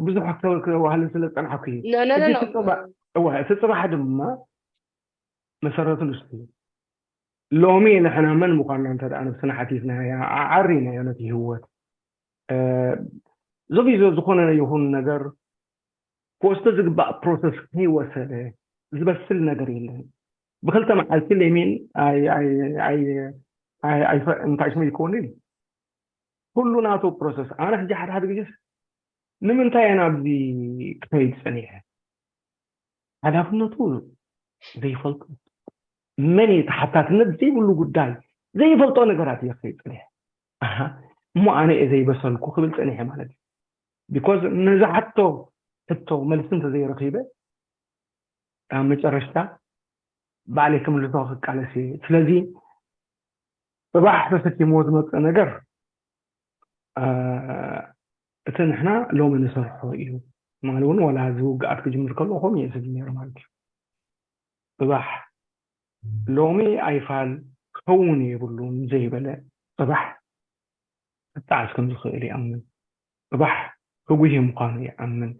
ብዙሕ ክተዋህልን ስለ ዝፀናሕኩ እዩ። እቲ ፅባሕ ድማ መሰረቱ ንሱ እዩ። ሎሚ ንሕና መን ምዃንና እንተ ደኣ ነብስና ሓቲትና ኣዓሪናዮ ነቲ ህይወት ዘቢዞ ዝኾነ ይኹን ነገር ክወስዶ ዝግባእ ፕሮሰስ ከይወሰደ ዝበስል ነገር የለን። ብክልተ መዓልቲ ሌሚን እንታይ ሽሙ ይከውንን ኩሉ ናቱ ፕሮሰስ። ኣነ ሕጂ ሓደ ሓደ ግዜስ ንምንታይ እየ ናብዚ ክኸይድ ፀኒሐ? ሓላፍነቱ ዘይፈልጦ መን እዩ ተሓታትነት ዘይብሉ ጉዳይ ዘይፈልጦ ነገራት እየ ክኸይድ ፀኒሐ። ኣሃ እሞ ኣነ እየ ዘይበሰልኩ ክብል ፀኒሐ ማለት እዩ። ቢኮዝ ነዚ ሓቶ ሕቶ መልሲ እንተዘይረኺበ ኣብ መጨረሽታ ባዕለይ ክምልሶ ክቃለስ እየ። ስለዚ ፅባሕ ተሰኪምዎ ዝመፅእ ነገር እቲ ንሕና ሎሚ ንሰርሖ እዩ። ትማሊ እውን ዋላ እዚ ውግኣት ክጅምር ከሎ ከምኡ እየ ዝብል ነይሩ ማለት እዩ። ፅባሕ ሎሚ ኣይፋል ክኸውን የብሉን ዘይበለ ፅባሕ ክጣዓስ ከም ዝኽእል ይኣምን። ፅባሕ ህጉሂ ምዃኑ ይኣምን።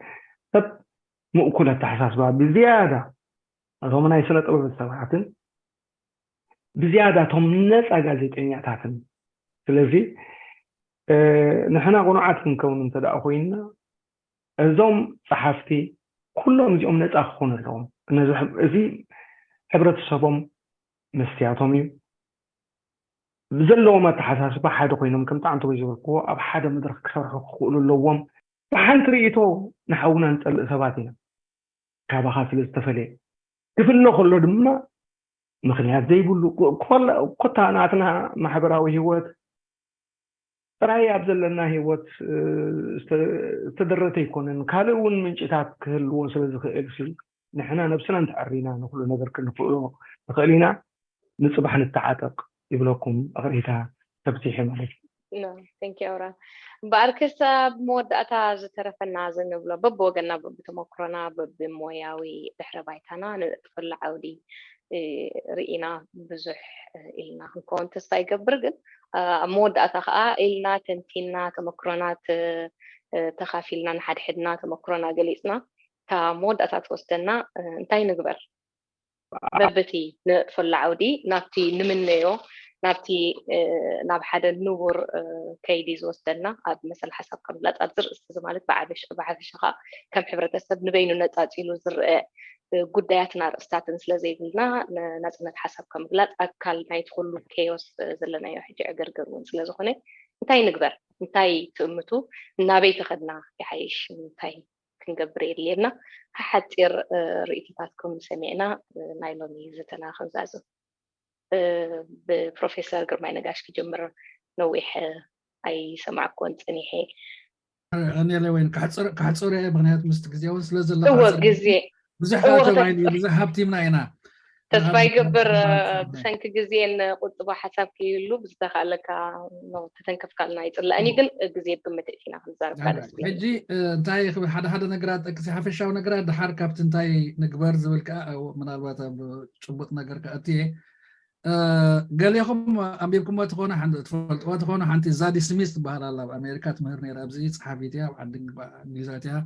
ሰብ ምእኩል ኣተሓሳስባ ብዝያዳ እቶም ናይ ስነ ጥበብ ሰባትን ብዝያዳ እቶም ነፃ ጋዜጠኛታትን። ስለዚ ንሕና ቁኑዓት ክንከውን እንተ ደኣ ኮይንና እዞም ጸሓፍቲ ኩሎም እዚኦም ነፃ ክኾኑ ኣለዎም። ነዚ እዚ ሕብረተሰቦም መስትያቶም እዩ። ብዘለዎም ኣተሓሳስባ ሓደ ኮይኖም ከምቲ ኣንተወይ ዝበልክዎ ኣብ ሓደ መድረኽ ክሰርሑ ክኽእሉ ኣለዎም። ብሓንቲ ርእይቶ ንሓውና ንጸልእ ሰባት ኢና ካባኻ ስለ ዝተፈለየ። ክፍለ ከሎ ድማ ምኽንያት ዘይብሉ ኮታ ናትና ማሕበራዊ ህይወት ጥራይ ኣብ ዘለና ህይወት ዝተደረተ ኣይኮነን። ካልእ እውን ምንጭታት ክህልዎ ስለ ዝኽእል ሲ ንሕና ነብስና እንተዐሪና ንኩሉ ነገር ክንክእሎ ንኽእል ኢና። ንፅባሕ ንተዓጠቕ ይብለኩም። ኣቕሬታ ተብቲሐ ማለት እዩ። ቴንኪ ኣውራ እምበኣር ክሳብ መወዳእታ ዝተረፈና ዝንብሎ በብወገና በብተመክሮና በብሞያዊ ድሕረ ባይታና ንጥፈሉ ዓውዲ ርኢና ብዙሕ ኢልና ክንከውን ተስፋ ይገብር። ግን ኣብ መወዳእታ ከዓ ኢልና ተንቲና ተመክሮና ተኻፊልና ንሓድሕድና ተመክሮና ገሊፅና እታ መወዳእታ ትወስደና እንታይ ንግበር? በብቲ ንጥፈሉ ዓውዲ ናብቲ ንምነዮ ናብቲ ናብ ሓደ ንቡር ከይዲ ዝወስደና ኣብ መሰል ሓሳብ ከምግላፅ ኣብዚ ርእሲ እዚ ማለት ብሓፈሻ ከዓ ከም ሕብረተሰብ ንበይኑ ነፃፂሉ ዝረአ ጉዳያትን ኣርእስታትን ስለ ዘይብልና ንናፅነት ሓሳብ ከምግላፅ ኣካል ናይቲ ኩሉ ኬዮስ ዘለናዮ ሕጂ ዕግርግር እውን ስለ ዝኾነ እንታይ ንግበር እንታይ ትእምቱ ናበይ ተኸድና ይሓይሽ እንታይ ክንገብር የድልየና ሓፂር ርእይቶታትኩም ሰሚዕና ናይ ሎሚ ዝተና ክንዛዝም ብፕሮፌሰር ግርማይ ነጋሽ ክጅምር ነዊሕ ኣይሰማዕኩዎን ፀኒሐ ኔለ ወይን ካሕፅር እየ ምክንያቱ ምስቲ ግዜ እውን ስለ ዘሎ ግዜ ብዙሕ ተባሂሉ ብዙሕ ሃብቲምና ኢና ተስፋ ይገብር። ብሰንኪ ግዜን ቁጥባ ሓሳብ ከይህሉ ብዝተኻእለካ ተተንከፍካልና ይፅላእኒ። ግን ግዜ ብግምት እቲና ክንዛረብ ደስ ይብል። ሕጂ እንታይ ሓደ ሓደ ነገራት ጠቅሲ ሓፈሻዊ ነገራት ድሓር ካብቲ እንታይ ንግበር ዝብል ከዓ ምናልባት ኣብ ጭቡጥ ነገር ከኣትየ። ገሌኹም ኣንቢብኩሞ ትኾኑ ትፈልጥዎ ትኾኑ ሓንቲ ዛዲ ስሚዝ ትበሃል ኣላ። ኣብ ኣሜሪካ ትምህር ነራ ኣብዚ ፀሓፊት እያ ኣብ ዓዲ እንግሊዛት እያ።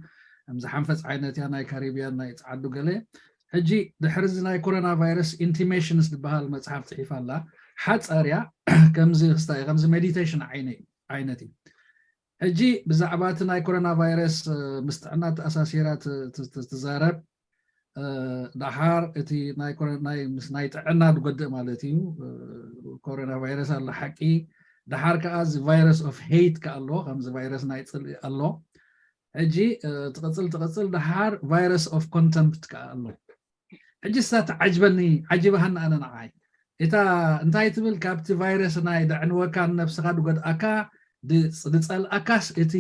ከምዚ ሓንፈፅ ዓይነት እያ ናይ ካሪቢያን ናይ ፀዓዱ ገለ። ሕጂ ድሕሪ እዚ ናይ ኮሮና ቫይረስ ኢንቲሜሽንስ ዝበሃል መፅሓፍ ፅሒፋ ኣላ። ሓፃር እያ። ከምዚ ክስታይ ከምዚ ሜዲቴሽን ዓይነት እዩ። ሕጂ ብዛዕባ እቲ ናይ ኮሮና ቫይረስ ምስ ጥዕና ተኣሳሲራ ትዛረብ። ደሓር እቲ ናይ ጥዕና ዝጎድእ ማለት እዩ። ኮሮና ቫይረስ ኣሎ ሓቂ። ደሓር ከዓ እዚ ቫይረስ ኦፍ ሄይት ከዓ ኣሎ፣ ከምዚ ቫይረስ ናይ ፅልኢ ኣሎ። ሕጂ ትቕፅል ትቕፅል ደሓር ቫይረስ ኦፍ ኮንተምፕት ከዓ ኣሎ። ሕጂ እሳ ትዓጅበኒ፣ ዓጂባሃኒ ኣነ ንዓይ። እታ እንታይ ትብል፣ ካብቲ ቫይረስ ናይ ደዕንወካ ንነብስኻ ዝጎድኣካ ዝፀልኣካስ እቲ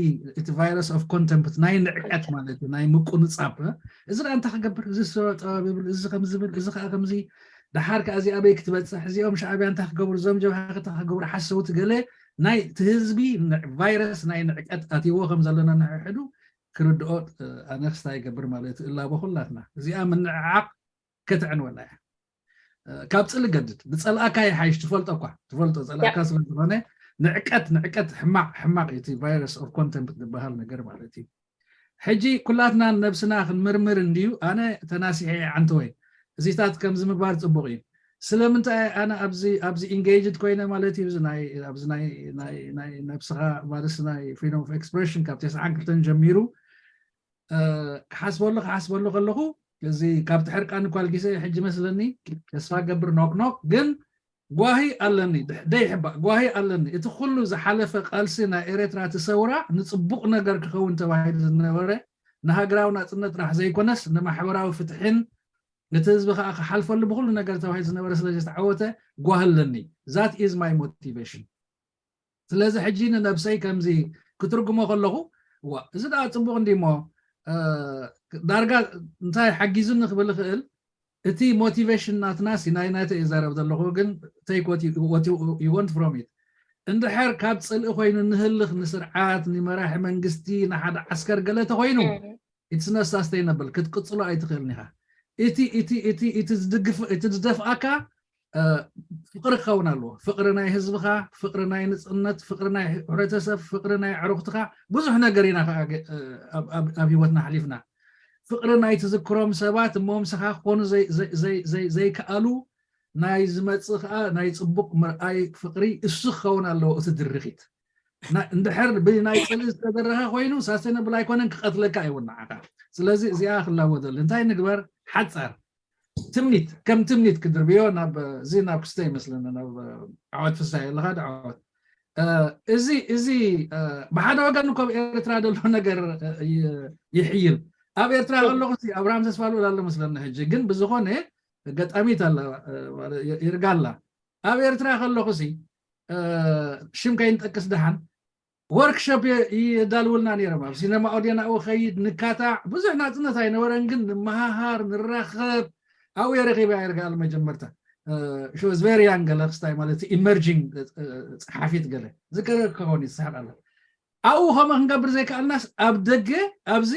ቫይረስ ኦፍ ኮንተምፕት ናይ ንዕቀት ማለት እዩ፣ ናይ ምቁንፃብ። እዚ ደኣ እንታይ ክገብር፣ እዚ ጥበብ ይብል፣ እዚ ከምዚ ብል፣ እዚ ከዓ ከምዚ፣ ደሓር ከዓ እዚ ኣበይ ክትበፅሕ፣ እዚኦም ሻዕብያ እንታይ ክገብሩ፣ እዞም ጀብሃ እንታይ ክገብሩ፣ ሓሰውቲ ገለ ናይ እቲ ህዝቢ ቫይረስ ናይ ንዕቀት ኣትይዎ ከም ዘሎ ነንሕድሕዱ ክርድኦ ኣነ ክስታይ ይገብር ማለት እዩ። እላቦ ኩላትና እዚኣ ምንዕዓቕ ከተዕንወና እያ። ካብ ፅሊ ገድድ ብፀላእካ ይሓይሽ። ትፈልጦ እኳ ትፈልጦ ፀላእካ ስለ ዝኾነ ንዕቀት ንዕቀት ሕማቕ ሕማቕ እዩ። እቲ ቫይረስ ኦፍ ኮንተምፕት ዝበሃል ነገር ማለት እዩ። ሕጂ ኩላትና ነብስና ክንምርምር እንድዩ። ኣነ ተናሲሐ እየ ዓንተወይ። እዚታት ከምዚ ምግባር ፅቡቕ እዩ። ስለምንታይ ኣነ ኣብዚ ኣብዚ ኢንጌጅድ ኮይነ ማለት እዩ። ኣብዚ ናይ ኣብዚ ናይ ናይ ናይ ነብስኻ ማለት ናይ ፍሪደም ኦፍ ኤክስፕሬሽን ካብ ተስዓን ክልተን ጀሚሩ ክሓስበሉ ክሓስበሉ ከለኹ እዚ ካብቲ ሕርቃን እኳ ኣልጊሰ ሕጂ መስለኒ ተስፋ ገብር ኖክ ኖክ ግን ጓሂ ኣለኒ ደይሕባእ ጓሂ ኣለኒ። እቲ ኩሉ ዝሓለፈ ቃልሲ ናይ ኤርትራ እቲ ሰውራ ንፅቡቕ ነገር ክኸውን ተባሂሉ ዝነበረ ንሃገራዊ ናፅነት ጥራሕ ዘይኮነስ ንማሕበራዊ ፍትሕን እቲ ህዝቢ ከዓ ክሓልፈሉ ብኩሉ ነገር ተባሂሉ ዝነበረ ስለ ዝተዓወተ ጓሂ ኣለኒ። That is my motivation። ስለዚ ሕጂ ንነብሰይ ከምዚ ክትርጉሞ ከለኹ እዋ እዚ ደኣ ፅቡቕ እንዲ እሞ ዳርጋ እንታይ ሓጊዙኒ ክብል ይኽእል። እቲ ሞቲቬሽን ናትና ሲ ናይ ናተ ይዛረብ ዘለኹ ግን take what you want from it። እንድሕር ካብ ፅልኢ ኮይኑ ንህልኽ ንስርዓት ንመራሒ መንግስቲ ንሓደ ዓስከር ገለ ተኮይኑ it's not sustainable ክትቅፅሎ ኣይትኽእልን ኢኻ። እቲ እቲ እቲ እቲ ዝድግፍ እቲ ዝደፍኣካ ፍቕሪ ክኸውን ኣለዎ። ፍቕሪ ናይ ህዝብኻ፣ ፍቕሪ ናይ ንፅነት፣ ፍቕሪ ናይ ሕብረተሰብ፣ ፍቕሪ ናይ ኣዕሩኽትኻ ብዙሕ ነገር ኢና ከዓ ኣብ ህይወትና ኣሕሊፍና። ፍቕሪ ናይ ትዝክሮም ሰባት እሞ ምሳኻ ክኾኑ ዘይከኣሉ ናይ ዝመፅእ ከዓ ናይ ፅቡቕ ምርኣይ ፍቕሪ እሱ ክኸውን ኣለዎ እቲ ድርኺት። እንድሕር ብናይ ፅልኢ ዝተደረኸ ኮይኑ ሳስተነብል ኣይኮነን ክቐትለካ ይውን ንዓኻ። ስለዚ እዚኣ ክላወደሉ እንታይ ንግበር ሓፃር ትምኒት ከም ትምኒት ክድርብዮ ናብ እዚ ናብ ክስተ ይመስለኒ ናብ ዓወት ፍሳ ኣለኻ ዓወት እዚ እዚ ብሓደ ወገን እኮ ኣብ ኤርትራ ዘሎ ነገር ይሕይል ኣብ ኤርትራ ከለኹ ኣብርሃም ተስፋ ልኡል ኣሎ መስለኒ ሕጂ ግን ብዝኾነ ገጣሚት ኣላ ይርጋ ኣላ ኣብ ኤርትራ ከለኹ ሲ ሽም ከይንጠቅስ ደሓን ወርክሾፕ የዳልውልና ነይሮም ኣብ ሲነማ ኦዴናኡ ኸይድ ንካታዕ ብዙሕ ናፅነት ኣይነበረን ግን ንመሃሃር ንራኸብ ኣብኡ የረኺበ ኣይርጋኣል መጀመርታ ሽወዝ ቨሪ ያንግ ገለ ክስታይ ማለት ኢመርጂንግ ፀሓፊት ገለ ዝገረ ክኸውን ይስሕቅ ኣለ ኣብኡ ከምኡ ክንገብር ዘይከኣልናስ ኣብ ደገ ኣብዚ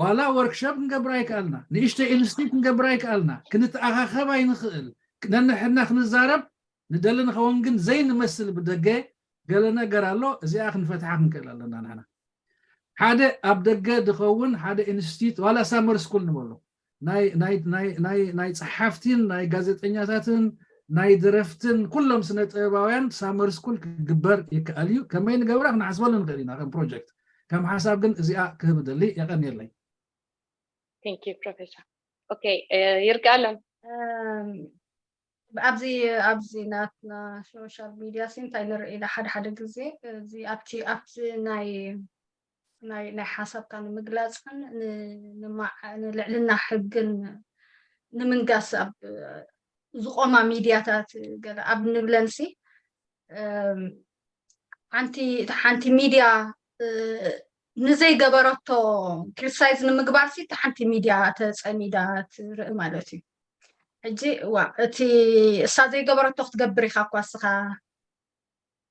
ዋላ ወርክሾፕ ክንገብር ኣይከኣልና ንእሽተይ ኢንስቲትዩት ክንገብር ኣይከኣልና ክንተኣኻኸብ ኣይንኽእል ነንሕድና ክንዛረብ ንደሊ ንኸውን ግን ዘይንመስል ብደገ ገለ ነገር ኣሎ እዚኣ ክንፈትሓ ክንክእል ኣለና ንሕና ሓደ ኣብ ደገ ድኸውን ሓደ ኢንስቲትዩት ዋላ ሳመር ስኩል ንበሎ ናይ ፀሓፍቲን ናይ ጋዜጠኛታትን ናይ ደረፍትን ኩሎም ስነ ጥበባውያን ሳመር ስኩል ክግበር ይከኣል እዩ ከመይ ንገብራ ክንሓስበሉ ንኽእል ኢና ከም ፕሮጀክት ከም ሓሳብ ግን እዚኣ ክህብ ደሊ የቐንየለይ ፕሮፌሰር ይርጋለም ኣብዚ ኣብዚ ናትና ሶሻል ሚድያ ሲ እንታይ ንርኢ ኢና ሓደ ሓደ ግዜ እዚ ኣብቲ ኣብቲ ናይ ናይ ናይ ሓሳብካ ንምግላፅን ንልዕልና ሕግን ንምንጋስ ኣብ ዝቆማ ሚድያታት ገለ ኣብ ንብለን ሲ ሓንቲ ሓንቲ ሚድያ ንዘይገበረቶ ክሪቲሳይዝ ንምግባር ሲ ሓንቲ ሚድያ ተፀሚዳ ትርኢ ማለት እዩ ሕጂ ዋ እቲ እሳ ዘይገበረቶ ክትገብር ኢኻ እኳ እስኻ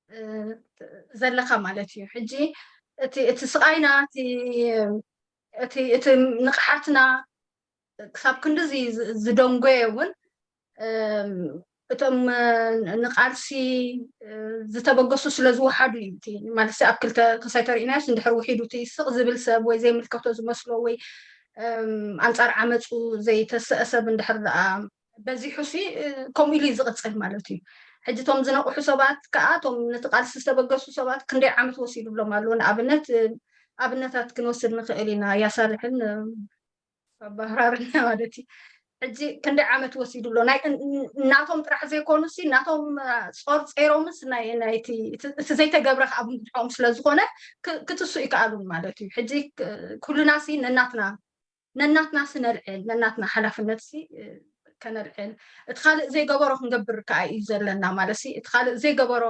እ፣ ዘለኻ ማለት እዩ። ሕጂ እቲ እቲ ስቓይና እቲ እቲ እቲ ንቕሓትና ክሳብ ክንድዚ ዝ- ዝደንጎየ እውን እም፣ እቶም እ፣ ንቃልሲ እ፣ ዝተበገሱ ስለ ዝወሓዱ እዩ። እቲ ማለት ኣብ ክልተ ከሳይ ተሪኢናዮስ እንድሕር ውሒዱ እቲ ስቕ ዝብል ሰብ ወይ ዘይምልከቶ ዝመስሎ ወይ እም፣ ኣንጻር ዓመፁ ዘይተስአ ሰብ እንድሕር ደኣ በዚሑ ሲ እ፣ ከምኡ ኢሉ እዩ ዝቕጽል ማለት እዩ። ሕጂ እቶም ዝነቕሑ ሰባት ከዓ እቶም ነቲ ቃልሲ ዝተበገሱ ሰባት ክንደይ ዓመት ወሲዱሎም ኣሎ። ንኣብነት እ፣ ኣብነታት ክንወስድ ንኽእል ኢና። ያሳልሕን እ፣ ባህራርና ማለት እዩ። ሕጂ ክንደይ ዓመት ወሲዱ ኣሎ ናይ ን- ን- ናቶም ጥራሕ ዘይኮኑ ሲ ናቶም እ፣ ጾር ጸይሮምስ ናይ ናይቲ እቲ እቲ ዘይተገብረ ከዓ ብምድሖም ስለ ዝኾነ ክ- ክትሱ ይከኣሉን ማለት እዩ። ሕጂ ክ- ኩልና ሲ ነናትና ነናትና ሲ ነልዕል ነናትና ሓላፍነት ሲ እ፣ ከነልዕል እቲ ካልእ ዘይገበሮ ክንገብር ከዓ እዩ ዘለና ማለት ሲ እቲ ካልእ ዘይገበሮ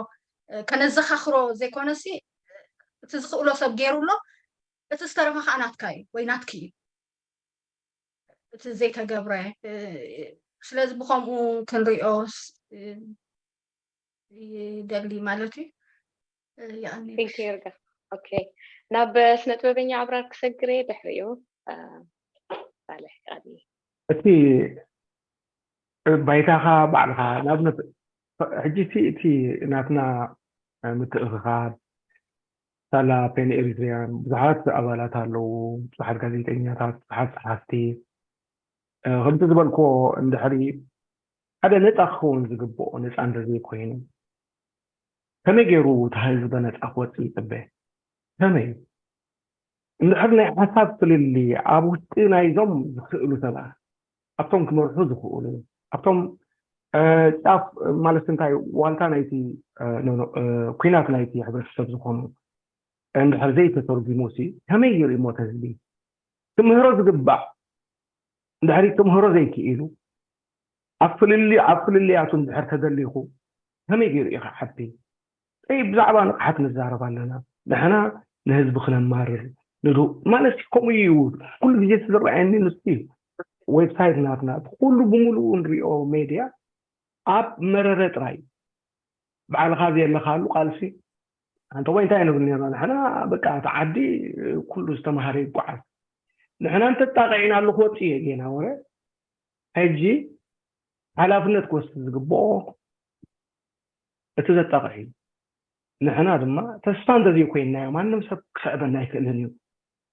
እ፣ ከነዘኻኽሮ ዘይኮነ ሲ እቲ ዝኽእሎ ሰብ ገይሩ ኣሎ እቲ ዝተረፈ ከዓ ናትካ እዩ ወይ ናትኪ እዩ እቲ ዘይተገብረ እ፣ ስለዚ ብኸምኡ ክንሪኦ ስ- እ፣ ይደሊ ማለት እዩ እ፣ ይኣኒ ቴንክ ዩ ይርጋ። ኦኬ፣ ናብ ስነ ጥበበኛ ኣብራር ክሰግር እየ፣ ድሕሪኡ እ፣ ሳልሕ ይቀኒ። እቲ ባይታኻ ባዕልኻ ንኣብነት ሕጂ እቲ እቲ ናትና ምትእኽኻብ ሳላ ፔን ኤሪትሪያን ብዙሓት ኣባላት ኣለዉ፣ ብዙሓት ጋዜጠኛታት፣ ብዙሓት ጸሓፍቲ። እ፣ ከምቲ ዝበልክዎ እንድሕሪ ሓደ ነጻ ክኸውን ዝግብኦ ነጻ እንተዘይኮይኑ ከመይ ገይሩ እቲ ህዝቢ ነጻ ክወጽእ ይጽበ? ከመይ? እንድሕር ናይ ሓሳብ ፍልልይ ኣብ ውሽጢ ናይዞም ዝኽእሉ ሰባት ኣብቶም ክመርሑ ዝኽእሉ ኣብቶም እ፣ ጫፍ ማለት እንታይ ዋልታ ናይቲ እ፣ ኖ፣ ኖ፣ እ፣ ኲናት ናይቲ ሕብረተሰብ ዝኾኑ እንድሕር ዘይተተርጉሙ ሲ ከመይ ይርእሞ እቲ ህዝቢ? ክምህሮ ዝግባእ እንድሕሪ ክምህሮ ዘይክኢሉ ኣብ ፍልልይ ኣብ ፍልልያቱ እንድሕር ተደሊኹ ከመይ ገይሩ እዩ ክሓቲ? ጠይ ብዛዕባ ንቕሓት ንዛረብ ኣለና ንሕና ንህዝቢ ክነማርር ንዱ ማለት ከምኡ እዩ። ኩሉ ግዜ ዝረኣየኒ ንሱ እዩ። ዌብሳይት ናትና ኩሉ ብምሉኡ ንሪኦ ሜድያ ኣብ መረረ ጥራይ ባዕልኻ ዘየለኻሉ ቃልሲ ኣንተ ወይ እንታይ ንብል ነርና ንሕና በቃ እቲ ዓዲ ኩሉ ዝተምሃረ ይጓዓዝ ንሕና እንተጣቂዕና ኣለኹ ወፂ እየ ጌና ወረ ሕጂ ሓላፍነት ክወስድ ዝግብኦ እቲ ዘጣቕዕ እዩ። ንሕና ድማ ተስፋ እንተዘይኮይንናዮ ማንም ሰብ ክስዕበና ኣይክእልን እዩ።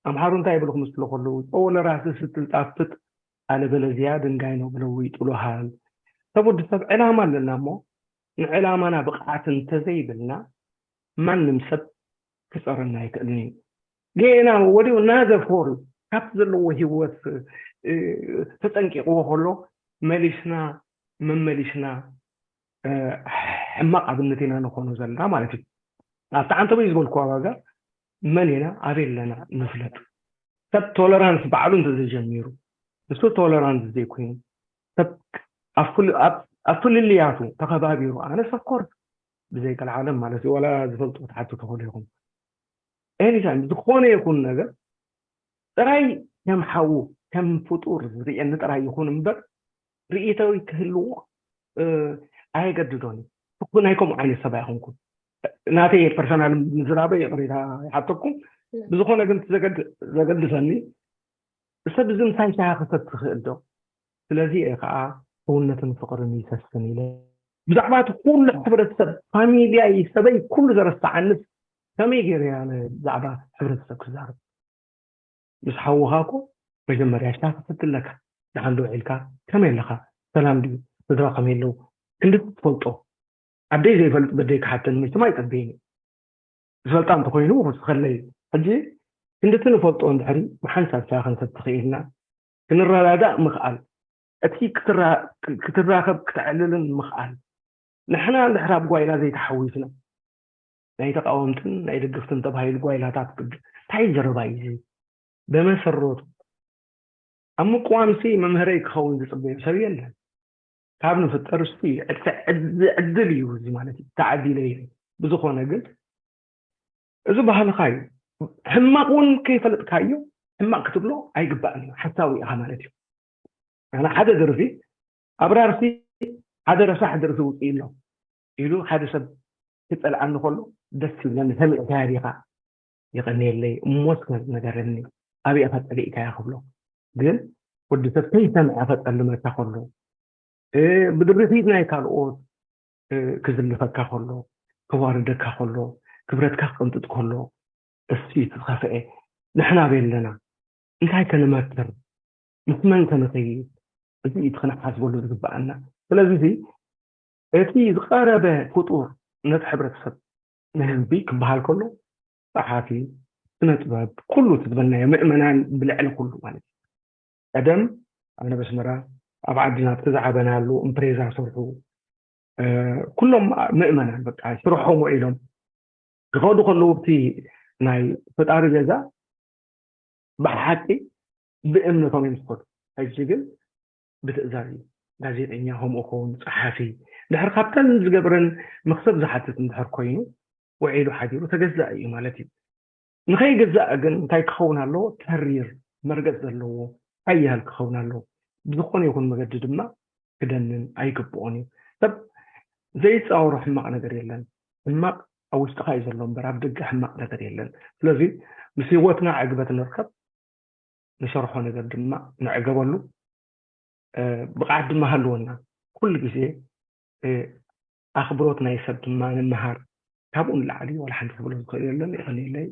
ኣምሓሩ እንታይ ይብሉ ክምስሉ ከለዉ ጨው ለራስህ ስትጣፍጥ አለበለዚያ ድንጋይ ነው ብለው ይጥሉሃል። ሰብ ወዲ ሰብ ዕላማ ኣለና እሞ ንዕላማና ብቕዓት እንተዘይብልና ማንም ሰብ ክፀረና ኣይክእልን እዩ። ጌና ወዲኡ ናዘ ፎር ካብቲ ዘለዎ ህይወት ተፀንቂቕዎ ከሎ መሊስና መመሊስና ሕማቕ ኣብነት ኢና ንኾኖ ዘለና ማለት እዩ። ኣብቲ ዓንተቦይ ዝበልኩዋ ዋጋ መን ኢና ኣበይ ኣለና ንፍለጥ። ሰብ ቶለራንስ ባዕሉ እንተዘይጀሚሩ ንሱ ቶለራንስ ዘይኮይኑ ሰብ ኣብ ፍልልያቱ ተኸባቢሩ ኣነ ሰኮር ብዘይቀልዓለም ማለት እዩ ዋላ ዝፈልጡ ክትሓቱ ተኽእሉ ኢኹም ኤኒታይም ዝኾነ ይኹን ነገር ጥራይ ከም ሓዉ ከም ፍጡር ዝርእየኒ ጥራይ ይኹን እምበር ርእይቶይ ክህልዎ ኣየገድዶን እዩ። ናይ ከምኡ ዓይነት ሰብ ኣይኹንኩን። ናተይ ፐርሰናል ምዝራበ ይቕሬታ ይሓተኩም። ብዝኾነ ግን ዘገድሰኒ ሰብ እዚ ምሳይ ሻሂ ክሰቲ ይኽእል ዶ? ስለዚ እየ ከዓ ሕውነትን ፍቕርን ይሰስን ኢለ ብዛዕባ እቲ ኩሉ ሕብረተሰብ ፋሚልያይ ሰበይ ኩሉ ዘረስዓንስ ከመይ ገይረ እያ ብዛዕባ ሕብረተሰብ ክዛረብ? ምስ ሓውኻ እኮ መጀመርያ ሻሂ ክትሰቲ ኣለካ። ደሓን ዶ ውዒልካ? ከመይ ኣለኻ? ሰላም ድዩ? ስድራ ከመይ ኣለዉ? ክንዲ ትፈልጦ ኣደይ ዘይፈልጥ በደይ ክሓተኒ መቸም ኣይጸበይን እዩ። ዝፈልጣ እንተኾይኑ ክውስኸለይ እዩ። ሕጂ ክንድቲ ንፈልጦ እንድሕሪ ብሓንሳብ ሻሂ ክንሰቲ ኽኢልና ክንረዳዳእ ምኽኣል እቲ ክትራኸብ ክትዕልልን ምኽኣል ንሕና እንድሕር ኣብ ጓይላ ዘይተሓዊስና ናይ ተቃወምትን ናይ ደገፍትን ተባሂሉ ጓይላታት እንታይ ዘረባ እዩ ብመሰረቱ ኣብ ምቅዋምሲ መምህረይ ክኸውን ዝፅበዮ ሰብ የለን ካብ ንፍጠር ስ ዝዕድል እዩ እዚ ማለት እዩ ተዓዲለ ዩ ብዝኾነ ግን እዚ ባህልኻ እዩ ሕማቅ እውን ከይፈለጥካዮ ሕማቅ ክትብሎ ኣይግባእን እዩ ሓሳዊ ኢኻ ማለት እዩ ኣነ ሓደ ደርፊ ኣብራርሲ ሓደ ረሳሕ ደርሲ ውፅእ ኣሎ ኢሉ ሓደ ሰብ ክፀልኣኒ ከሎ ደስ ይብለኒ። ሰሚዕካያ ዲኻ? ይቐንየለይ እሞስ ነገረኒ። ኣበይ ኢኻ ፀሊእካያ ክብሎ። ግን ወዲ ሰብ ከይሰምዐ ከፀልመካ ከሎ፣ ብድርኺት ናይ ካልኦት ክዝልፈካ ከሎ፣ ከዋርደካ ከሎ፣ ክብረትካ ክቕንጥጥ ከሎ፣ እሱ እዩ እቲ ዝኸፍአ። ንሕና ኣበይ ኣለና? እንታይ ከነመክር? ምስ መን ከነኸይድ? እዚ እዩ እቲ ክነሓስበሉ ዝግብኣና። ስለዚ እቲ ዝቐረበ ፍጡር ነቲ ሕብረተሰብ ንህዝቢ ክበሃል ከሎ ጸሓፊ፣ ስነ ጥበብ፣ ኩሉ እቲ ዝበልናዮ ምእመናን ብልዕሊ ኩሉ ማለት እዩ። ቀደም ኣነ በስመራ ኣብ ዓድና ኣብቲ ዝዓበናሉ እምፕሬዛ ሰርሑ ኩሎም ምእመናን በቃ ስርሖም ውዒሎም ክኸዱ ከለዉ ኣብቲ ናይ ፈጣሪ ገዛ ብሓቂ ብእምነቶም እዮም ዝኸዱ። ሕጂ ግን ብትእዛዝ እዩ። ጋዜጠኛ ከምኡ ከውን ጸሓፊ ድሕር ካብተን ዝገብረን መክሰብ ዝሓትት እንድሕር ኮይኑ ውዒሉ ሓዲሩ ተገዛእ እዩ ማለት እዩ። ንኸይገዛእ ግን እንታይ ክኸውን ኣለዎ? ተሪር መርገጽ ዘለዎ ሓያል ክኸውን ኣለዎ። ብዝኾነ ይኹን መገዲ ድማ ክደንን ኣይግብኦን እዩ። ሰብ ዘይፃወሮ ሕማቕ ነገር የለን። ሕማቕ ኣብ ውሽጥኻ እዩ ዘሎ እምበር ኣብ ደገ ሕማቕ ነገር የለን። ስለዚ ምስ ህይወትና ዕግበት ንርከብ፣ ንሰርሖ ነገር ድማ ንዕገበሉ። ብቕዓት ድማ ሃልወና። ኩሉ ግዜ ኣኽብሮት ናይ ሰብ ድማ ንምሃር። ካብኡ ንላዕሊ ዋላ ሓንቲ ክብሎ ዝኽእል የለን። ይቐንየለይ።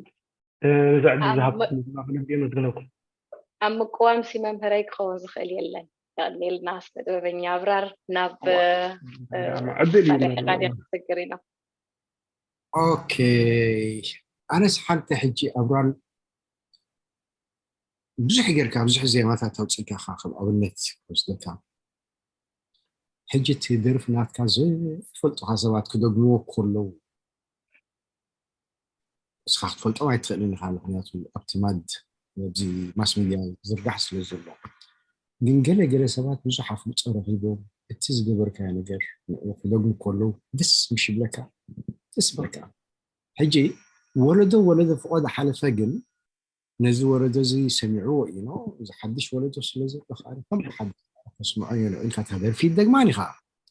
ነዚ ዕድል ዝሃብኩም ድማ ክነግዮ ነመስግነኩም። ኣብ ምቅዋም ሲ መምህረይ ክኸውን ዝኽእል የለን። የቐንየልና ስነ ጥበበኛ ኣብራር። ናብ ዕድል እዩ። ተስግር ኢና። ኦኬ፣ ኣነስ ሓንቲ ሕጂ ኣብራር ብዙሕ ጌርካ ብዙሕ ዜማታት ኣውፅእካ ኢኻ። ከም ኣብነት ክወስደካ ሕጂ እቲ ደርፊ ናትካ ዝፈልጡኻ ሰባት ክደግምዎ ከለዉ እስኻ ክትፈልጦም ኣይትኽእልን ኢኻ። ምክንያቱ ኣብቲ ማድ ኣብዚ ማስ ሚድያ ዝርጋሕ ስለ ዘሎ፣ ግን ገለ ገለ ሰባት ብዙሕ ኣፍልጦ ረኺቦም እቲ ዝገበርካዮ ነገር ንዕኡ ክደግሙ ከለዉ ደስ ምሽ ይብለካ፣ ደስ ይብለካ። ሕጂ ወለዶ ወለዶ ፍቆ ዝሓለፈ ግን ነዚ ወረዶ እዚ ሰሚዕዎ እዩ ኖ እዚ ሓድሽ ወለዶ ስለ ዘሎ ከዓ ከም ሓድሽ ከስምዖ እየ ንዕልካ እታ ደርፊ ይደግማን ኢኻ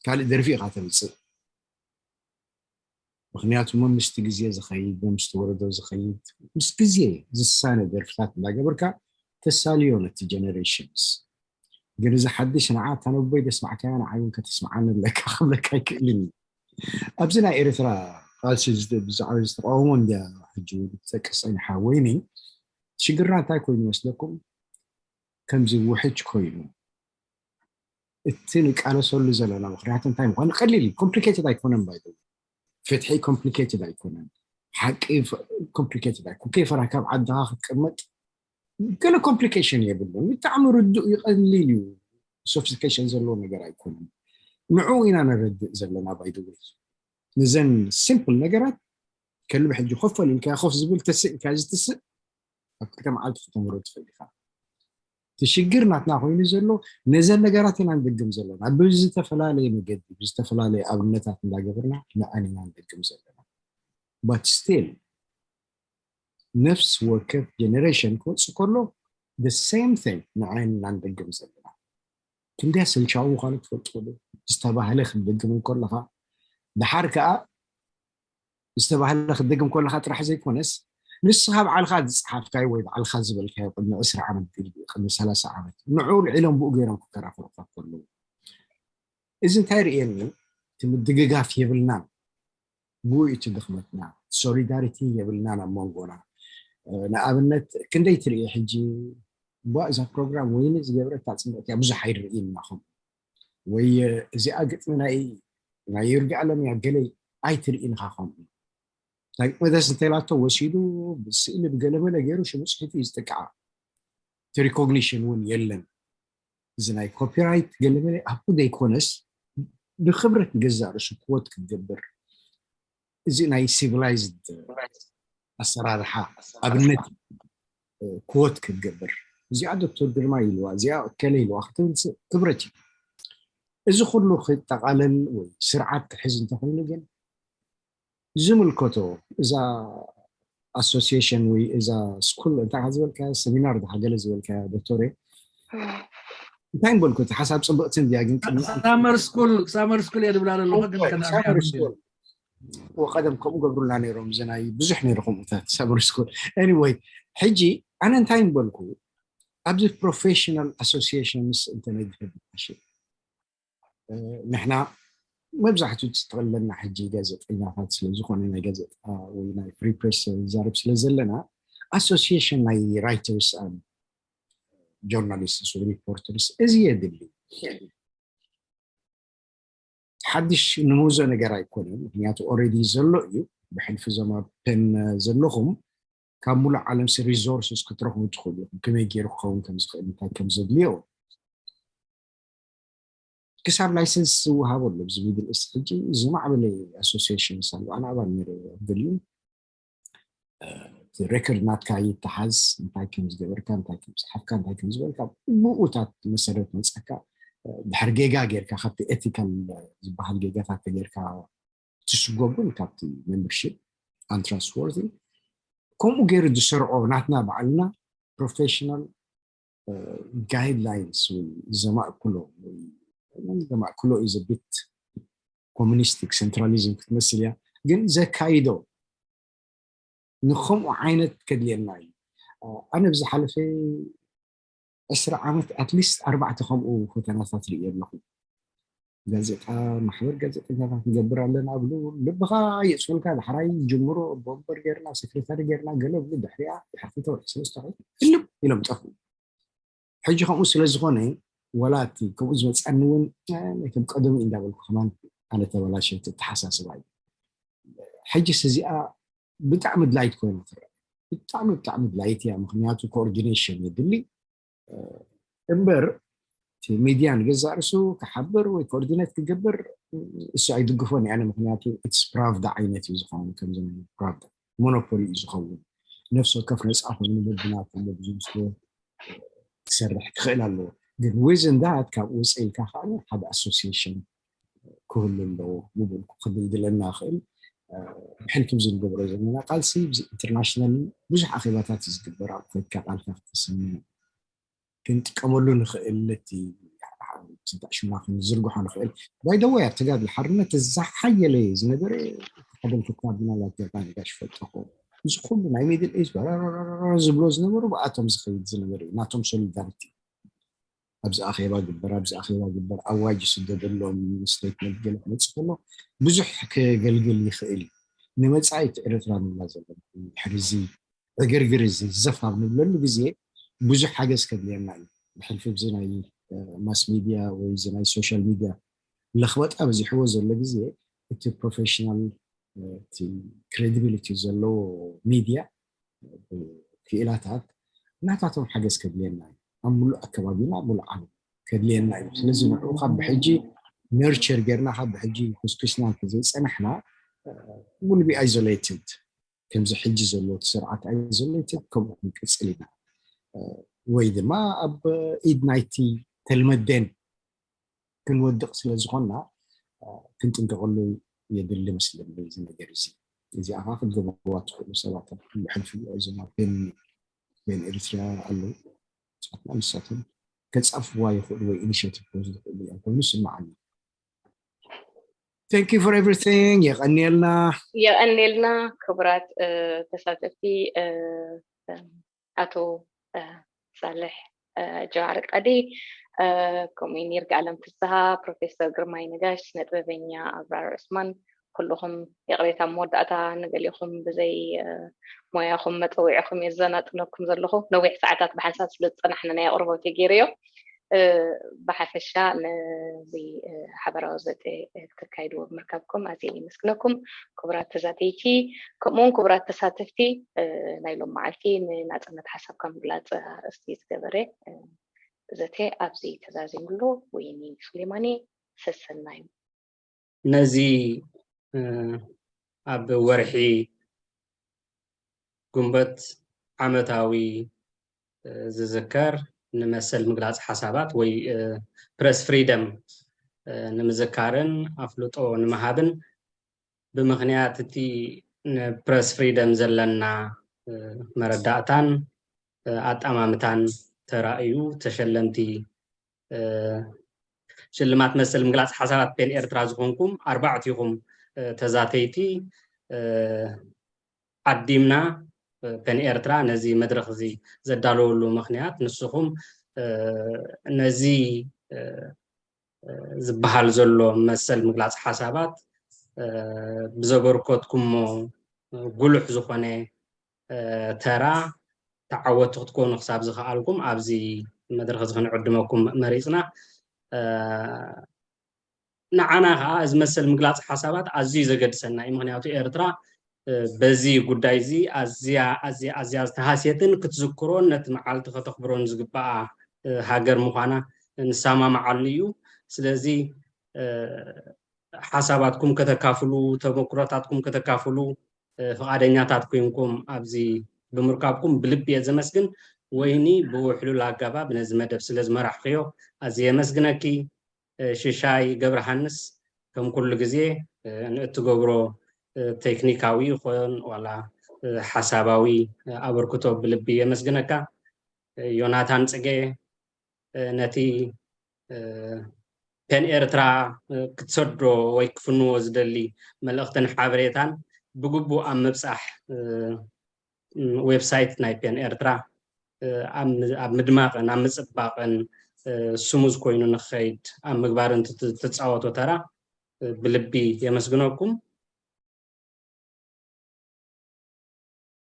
ካልእ ደርፊ ኢኻ ተምፅእ። ምክንያቱ ሞ ምስቲ ግዜ ዝኸይድ ሞ ምስቲ ወረዶ ዝኸይድ ምስ ግዜ ዝሳነ ደርፍታት እንዳገበርካ ተሳልዮ ነቲ ጀነሬሽንስ። ግን እዚ ሓድሽ ንዓ እታ ነቦይ ደስማዕካያ ንዓይ እውን ከተስምዓኒ ኣለካ ክብለካ ኣይክእልን እዩ። ኣብዚ ናይ ኤርትራ ቃልሲ ብዛዕባ ዝተቃወሞ እንድያ ሕጂ እውን ትጠቅስ ፀኒሓ ወይኒ ሽግርና እንታይ ኮይኑ ይመስለኩም? ከምዚ ውሕጅ ኮይኑ እቲ ንቃለሰሉ ዘለና ምክንያት እንታይ ምኳኑ ቀሊል እዩ። ኮምፕሊኬትድ ኣይኮነን። ባይ ፍትሒ ኮምፕሊኬትድ ኣይኮነን። ሓቂ ኮምፕሊኬትድ ኣይኮ ከይፈራ ካብ ዓድኻ ክትቅመጥ ገለ ኮምፕሊኬሽን የብሉን። ብጣዕሚ ርዱእ እዩ፣ ቀሊል እዩ። ሶፊስቲኬሽን ዘለዎ ነገር ኣይኮነን። ንዕኡ ኢና ነረድእ ዘለና። ባይ ነዘን ሲምፕል ነገራት ከልቢ ሕጂ ኮፍ በል ኢልካ ኮፍ ዝብል ተስእ ኢልካ ዝትስእ ኣብ ክልተ መዓልቲ ከተምህሮ ትኽእል ኢኻ። እቲ ሽግር ናትና ኮይኑ ዘሎ ነዘን ነገራት ኢና ንድግም ዘለና ብዝተፈላለየ መገዲ ብዝተፈላለየ ኣብነታት እንዳገበርና ንኣን ኢና ንድግም ዘለና። But still ነፍሲ ወከፍ ጀነሬሽን ክወፅእ ከሎ the same thing ንዓይን ኢና ንድግም ዘለና። ክንደይ ኣሰልቻዊ ምዃኑ ትፈልጡ ዶ? ዝተባህለ ክትደግም እንከለኻ ድሓር ከዓ ዝተባህለ ክትደግም ከለኻ ጥራሕ ዘይኮነስ ንስኻ ባዕልኻ ዝፀሓፍካዮ ወይ ባዕልኻ ዝበልካዮ ቅድሚ ዕስራ ዓመት ድልድል ቅድሚ ሰላሳ ዓመት ንዑ ልዒሎም ብኡ ገይሮም ክከራኸሩካ ከለዉ እዚ እንታይ ርእየኒ እቲ ምድግጋፍ የብልናን። ብኡ እቲ ድኽመትና ሶሊዳሪቲ የብልናን ኣብ መንጎና። ንኣብነት ክንደይ ትርኢ ሕጂ ቧ እዛ ፕሮግራም ወይኒ ዝገብረታ ፅብቕቲ እያ ብዙሕ ኣይንርኢ ኢና ከምኡ ወይ እዚኣ ግጥሚ ናይ ናይ ይርጋ ኣለም እያ ገለይ ኣይትርኢ ኢኻ ከምኡ ናይ መደስ እንተላቶ ወሲዱ ብስእሊ ብገለመለ ገይሩ ሽሙ ፅሒፉ እዩ ዝጥቅዓ እቲ ሪኮግኒሽን እውን የለን እዚ ናይ ኮፒራይት ገለመለ ኣብኡ ዘይኮነስ ብክብረት ንገዛእ ርእሱ ክወት ክትገብር እዚ ናይ ሲቪላይዝድ ኣሰራርሓ ኣብነት ክወት ክትገብር እዚኣ ዶክተር ግርማ ኢልዋ እዚኣ ከለ ኢልዋ ክትብል ክብረት እዩ እዚ ኩሉ ክጠቃለል ወይ ስርዓት ክሕዝ እንተኮይኑ ግን ዝምልከቶ እዛ ኣሶሲሽን ወይ እዛ ስኩል እንታይ ዝበልካ ሰሚናር ዳ ገለ ዝበልካ ዶክተር እንታይ ንበልኩ? እቲ ሓሳብ ጽብቕቲ እንድያ፣ ግን ቅድሚ ሳመር ስኩል ሳመር ስኩል እየ ዝብላ ዘለኹ፣ ግን ሳመር ስኩል ወቀደም ከምኡ ገብሩልና ነይሮም። እዚ ናይ ብዙሕ ነይሩ ከምኡታት ሳመር ስኩል። Anyway፣ ሕጂ ኣነ እንታይ ንበልኩ? ኣብዚ ፕሮፌሽናል ኣሶሲሽንስ እንተነግህብ፣ ንሕና መብዛሕትኡ ዝጥቕለልና ሕጂ ጋዜጠኛታት ስለዝኾነ፣ ናይ ጋዜጣ ወይ ናይ ፍሪ ፕሬስ ዝዛረብ ስለ ዘለና፣ ኣሶሲሽን ናይ ራይተርስ ን ጆርናሊስትስ ወይ ሪፖርተርስ እዚ የድሊ። ሓድሽ ንመውዞ ነገር ኣይኮነን፣ ምክንያቱ ኦረዲ ዘሎ እዩ። ብሕልፊ ዞማ ፔን ዘለኹም ካብ ሙሉእ ዓለምሲ ሪሶርስስ ክትረኽቡ ትኽእሉ ኢኹም። ከመይ ገይሩ ክኸውን ከም ዝኽእል፣ እንታይ ከም ዘድልዮ። ክሳብ ላይሰንስ ዝወሃበሉ ኣብዚ ሚድል ኢስት ሕጂ ዝማዕበለ ኣሶሲሽንስ ኣሎ። ኣነ ኣባል ነይረ ቨልዩ ሬኮርድ ናትካ ይተሓዝ፣ እንታይ ከም ዝገበርካ፣ እንታይ ከም ዝሓፍካ፣ እንታይ ከም ዝበልካ፣ ብኡታት መሰረት መፀካ። ድሕር ጌጋ ጌርካ፣ ካብቲ ኤቲካል ዝበሃል ጌጋታት ተጌርካ ትስጎብን ካብቲ ሜምበርሽፕ ኣንትራስትወርዚ። ከምኡ ገይሩ ዝሰርዖ ናትና ባዕልና ፕሮፌሽናል ጋይድላይንስ ወይ ዘማእክሎ ወይ ዘማእክሎ ኢዝ ቢት ኮሙኒስቲክ ሴንትራሊዝም ክትመስል እያ፣ ግን ዘካይዶ ንከምኡ ዓይነት ከድልየና እዩ። ኣነ ብዝሓለፈ ዕስራ ዓመት ኣትሊስት ኣርባዕተ ከምኡ ፈተናታት ርእየ ኣለኹ። ጋዜጣ ማሕበር ጋዜጠኛታት ንገብር ኣለና ብሉ ልብኻ የፅፈልካ። ዳሕራይ ጅምሮ ቦምበር ጌርና ሴክሬታሪ ጌርና ገለ ብሉ ድሕሪያ ድሕርቲ ተወርሒ ሰለስተ ወርሒ እልም ኢሎም ጠፍኡ። ሕጂ ከምኡ ስለ ዝኾነ ወላ እቲ ከምኡ ዝመፅኣኒ እውን ከም ቀደሙ እንዳበልኩ ከማን ኣነ ተበላሸት ተሓሳስባ እዩ። ሕጂስ እዚኣ ብጣዕሚ ድላይት ኮይና ትረአ። ብጣዕሚ ብጣዕሚ ድላይት እያ፣ ምክንያቱ ኮኦርዲኔሽን የድሊ እምበር እቲ ሚድያ ንገዛእ ርእሱ ክሓብር ወይ ኮኦርዲኔት ክገብር እሱ ኣይድግፎን እየ ኣነ። ምክንያቱ ኢትስ ፕራቭዳ ዓይነት እዩ ዝኸውን፣ ከምዚ ናይ ፕራቭዳ ሞኖፖሊ እዩ ዝኸውን። ነፍሲ ወከፍ ነፃ ኮይኑ በብናቱ በብዝምስሉ ክሰርሕ ክኽእል ኣለዎ። ግን ዊዝን ዳት ካብ ውፅእ ኢልካ ከዓ ሓደ ኣሶሲሽን ክህሉ ኣለዎ ምበልኩ ክድልድለና ይኽእል። ብሕልፊ እዚ ንገብሮ ዘለና ቃልሲ ኢንተርናሽናል ብዙሕ ኣኼባታት እዩ ዝግበር። ኣብ ኮይድካ ቃልካ ክትስምዕ ክንጥቀመሉ ንኽእል እቲ ሽማ ክንዝርግሖ ንኽእል። ባይደወይ ኣብ ተጋድሎ ሓርነት ዝሓየለ ዝነበረ ሓደ ክታብ ምናልባት ገብራ ነጋሽ ፈልጠኹ እዚ ኩሉ ናይ ሚድል ኢስት ዝብሎ ዝነበሩ ብኣቶም ዝኸይድ ዝነበረ እዩ ናቶም ሶሊዳሪቲ። ኣብዚ ኣኼባ ግበር፣ ኣብዚ ኣኼባ ግበር፣ ኣዋጅ ይስደደሎም፣ ስቴትመንት ገለ ክመፅእ ከሎ ብዙሕ ከገልግል ይኽእል እዩ። ንመፃኢት ኤርትራ ንብላ ዘለና ድሕሪ እዚ ዕግርግር እዚ ዘፍ ኣብ ንብለሉ ግዜ ብዙሕ ሓገዝ ከድልየና እዩ። ብሕልፊ እዚ ናይ ማስ ሚድያ ወይ እዚ ናይ ሶሻል ሚድያ ለኽበጣ በዚሕዎ ዘሎ ግዜ እቲ ፕሮፌሽናል እቲ ክሬዲቢሊቲ ዘለዎ ሚድያ ክኢላታት ናታቶም ሓገዝ ከድልየና እዩ። ኣብ ሙሉእ ኣከባቢና ሙሉእ ዓለም ከድልየና እዩ። ስለዚ ንዑ ካብ ብሕጂ ነርቸር ጌርና ካብ ብሕጂ ኩስኩስና እንተዘይፀናሕና will be isolated። ከምዚ ሕጂ ዘሎ እቲ ስርዓት ኣይዘለይትን ከምኡ ክንቅፅል ኢና። ወይ ድማ ኣብ ኢድ ናይቲ ተልመዴን ክንወድቕ ስለ ዝኾንና ክንጥንቀቐሉ የድሊ መስለኒ። እዚ ነገር እዚ እዚኣ ከዓ ክትገብርዋ ትኽእሉ ሰባት ኣብ ኩሉ ሕልፊ እዞም ኣብ ቤን ኤርትራ ኣለዉ። ንሳቶም ከፃፍዋ ይኽእሉ ወይ ኢኒሽቲቭ ክወስዱ ይኽእሉ እዮም ኮይኑ ይስምዓኒ። Thank you for everything። የቐንየልና። የቐንየልና ክቡራት ተሳተፍቲ፣ ኣቶ ሳልሕ ጀዋር ቀዲ፣ ከምኡ እውን ይርጋለም ፍስሃ፣ ፕሮፌሰር ግርማይ ነጋሽ፣ ስነ ጥበበኛ ኣብራር ዑስማን፣ ኩልኹም ይቕሬታ መወዳእታ ንገሊኹም ብዘይ ሞያኹም መፀዊዕኹም እየ ዘናጥለኩም ዘለኹ። ነዊሕ ሰዓታት ብሓንሳብ ስለ ዝፀናሕና ናይ ኣቕርቦት እየ ገይረዮ። ብሓፈሻ ነዚ ሓበራዊ ዘተ ክተካይድዎ ብምርካብኩም ኣዝየ የመስግነኩም። ክቡራት ተዛተይቲ ከምኡውን ክቡራት ተሳተፍቲ፣ ናይ ሎም መዓልቲ ንናፅነት ሓሳብካ ምግላፅ ኣርእስቲ ዝገበረ ዘተ ኣብዚ ተዛዚምሉ። ወይኒ ሱሌማኒ ሰሰናዩ። ነዚ ኣብ ወርሒ ግንቦት ዓመታዊ ዝዝከር ንመሰል ምግላፅ ሓሳባት ወይ ፕረስ ፍሪደም ንምዝካርን ኣፍልጦ ንምሃብን ብምኽንያት እቲ ንፕረስ ፍሪደም ዘለና መረዳእታን ኣጠማምታን ተራእዩ ተሸለምቲ ሽልማት መሰል ምግላፅ ሓሳባት ፔን ኤርትራ ዝኾንኩም ኣርባዕቲኹም ተዛተይቲ ዓዲምና ፔን ኤርትራ ነዚ መድረኽ እዚ ዘዳለወሉ ምኽንያት ንስኹም ነዚ ዝበሃል ዘሎ መሰል ምግላፅ ሓሳባት ብዘበርከትኩሞ ጉሉሕ ዝኾነ ተራ ተዓወቲ ክትኮኑ ክሳብ ዝኸኣልኩም ኣብዚ መድረኽ እዚ ክንዕድመኩም መሪፅና። ንዓና ከዓ እዚ መሰል ምግላፅ ሓሳባት ኣዝዩ ዘገድሰና እዩ። ምክንያቱ ኤርትራ በዚ ጉዳይ እዚ ኣዝያ ኣዝያ ኣዝያ ዝተሃስየትን ክትዝክሮን ነቲ መዓልቲ ከተኽብሮን ዝግባኣ ሃገር ምዃና ንሰማማዓሉ እዩ። ስለዚ ሓሳባትኩም ከተካፍሉ፣ ተመክሮታትኩም ከተካፍሉ ፍቓደኛታት ኮይንኩም ኣብዚ ብምርካብኩም ብልቢ እየ ዘመስግን። ወይኒ ብውሕሉል ኣገባብ ነዚ መደብ ስለ ዝመራሕኽዮ ኣዝየ የመስግነኪ። ሽሻይ ገብረሃንስ ከም ኩሉ ግዜ ንእትገብሮ ቴክኒካዊ ይኹን ዋላ ሓሳባዊ ኣበርክቶ ብልቢ የመስግነካ። ዮናታን ጽጌ ነቲ ፔን ኤርትራ ክትሰዶ ወይ ክፍንዎ ዝደሊ መልእኽትን ሓበሬታን ብግቡእ ኣብ ምብጻሕ ዌብሳይት ናይ ፔን ኤርትራ ኣብ ምድማቕን ኣብ ምጽባቕን ስሙዝ ኮይኑ ንክኸይድ ኣብ ምግባርን ትጻወቶ ተራ ብልቢ የመስግነኩም።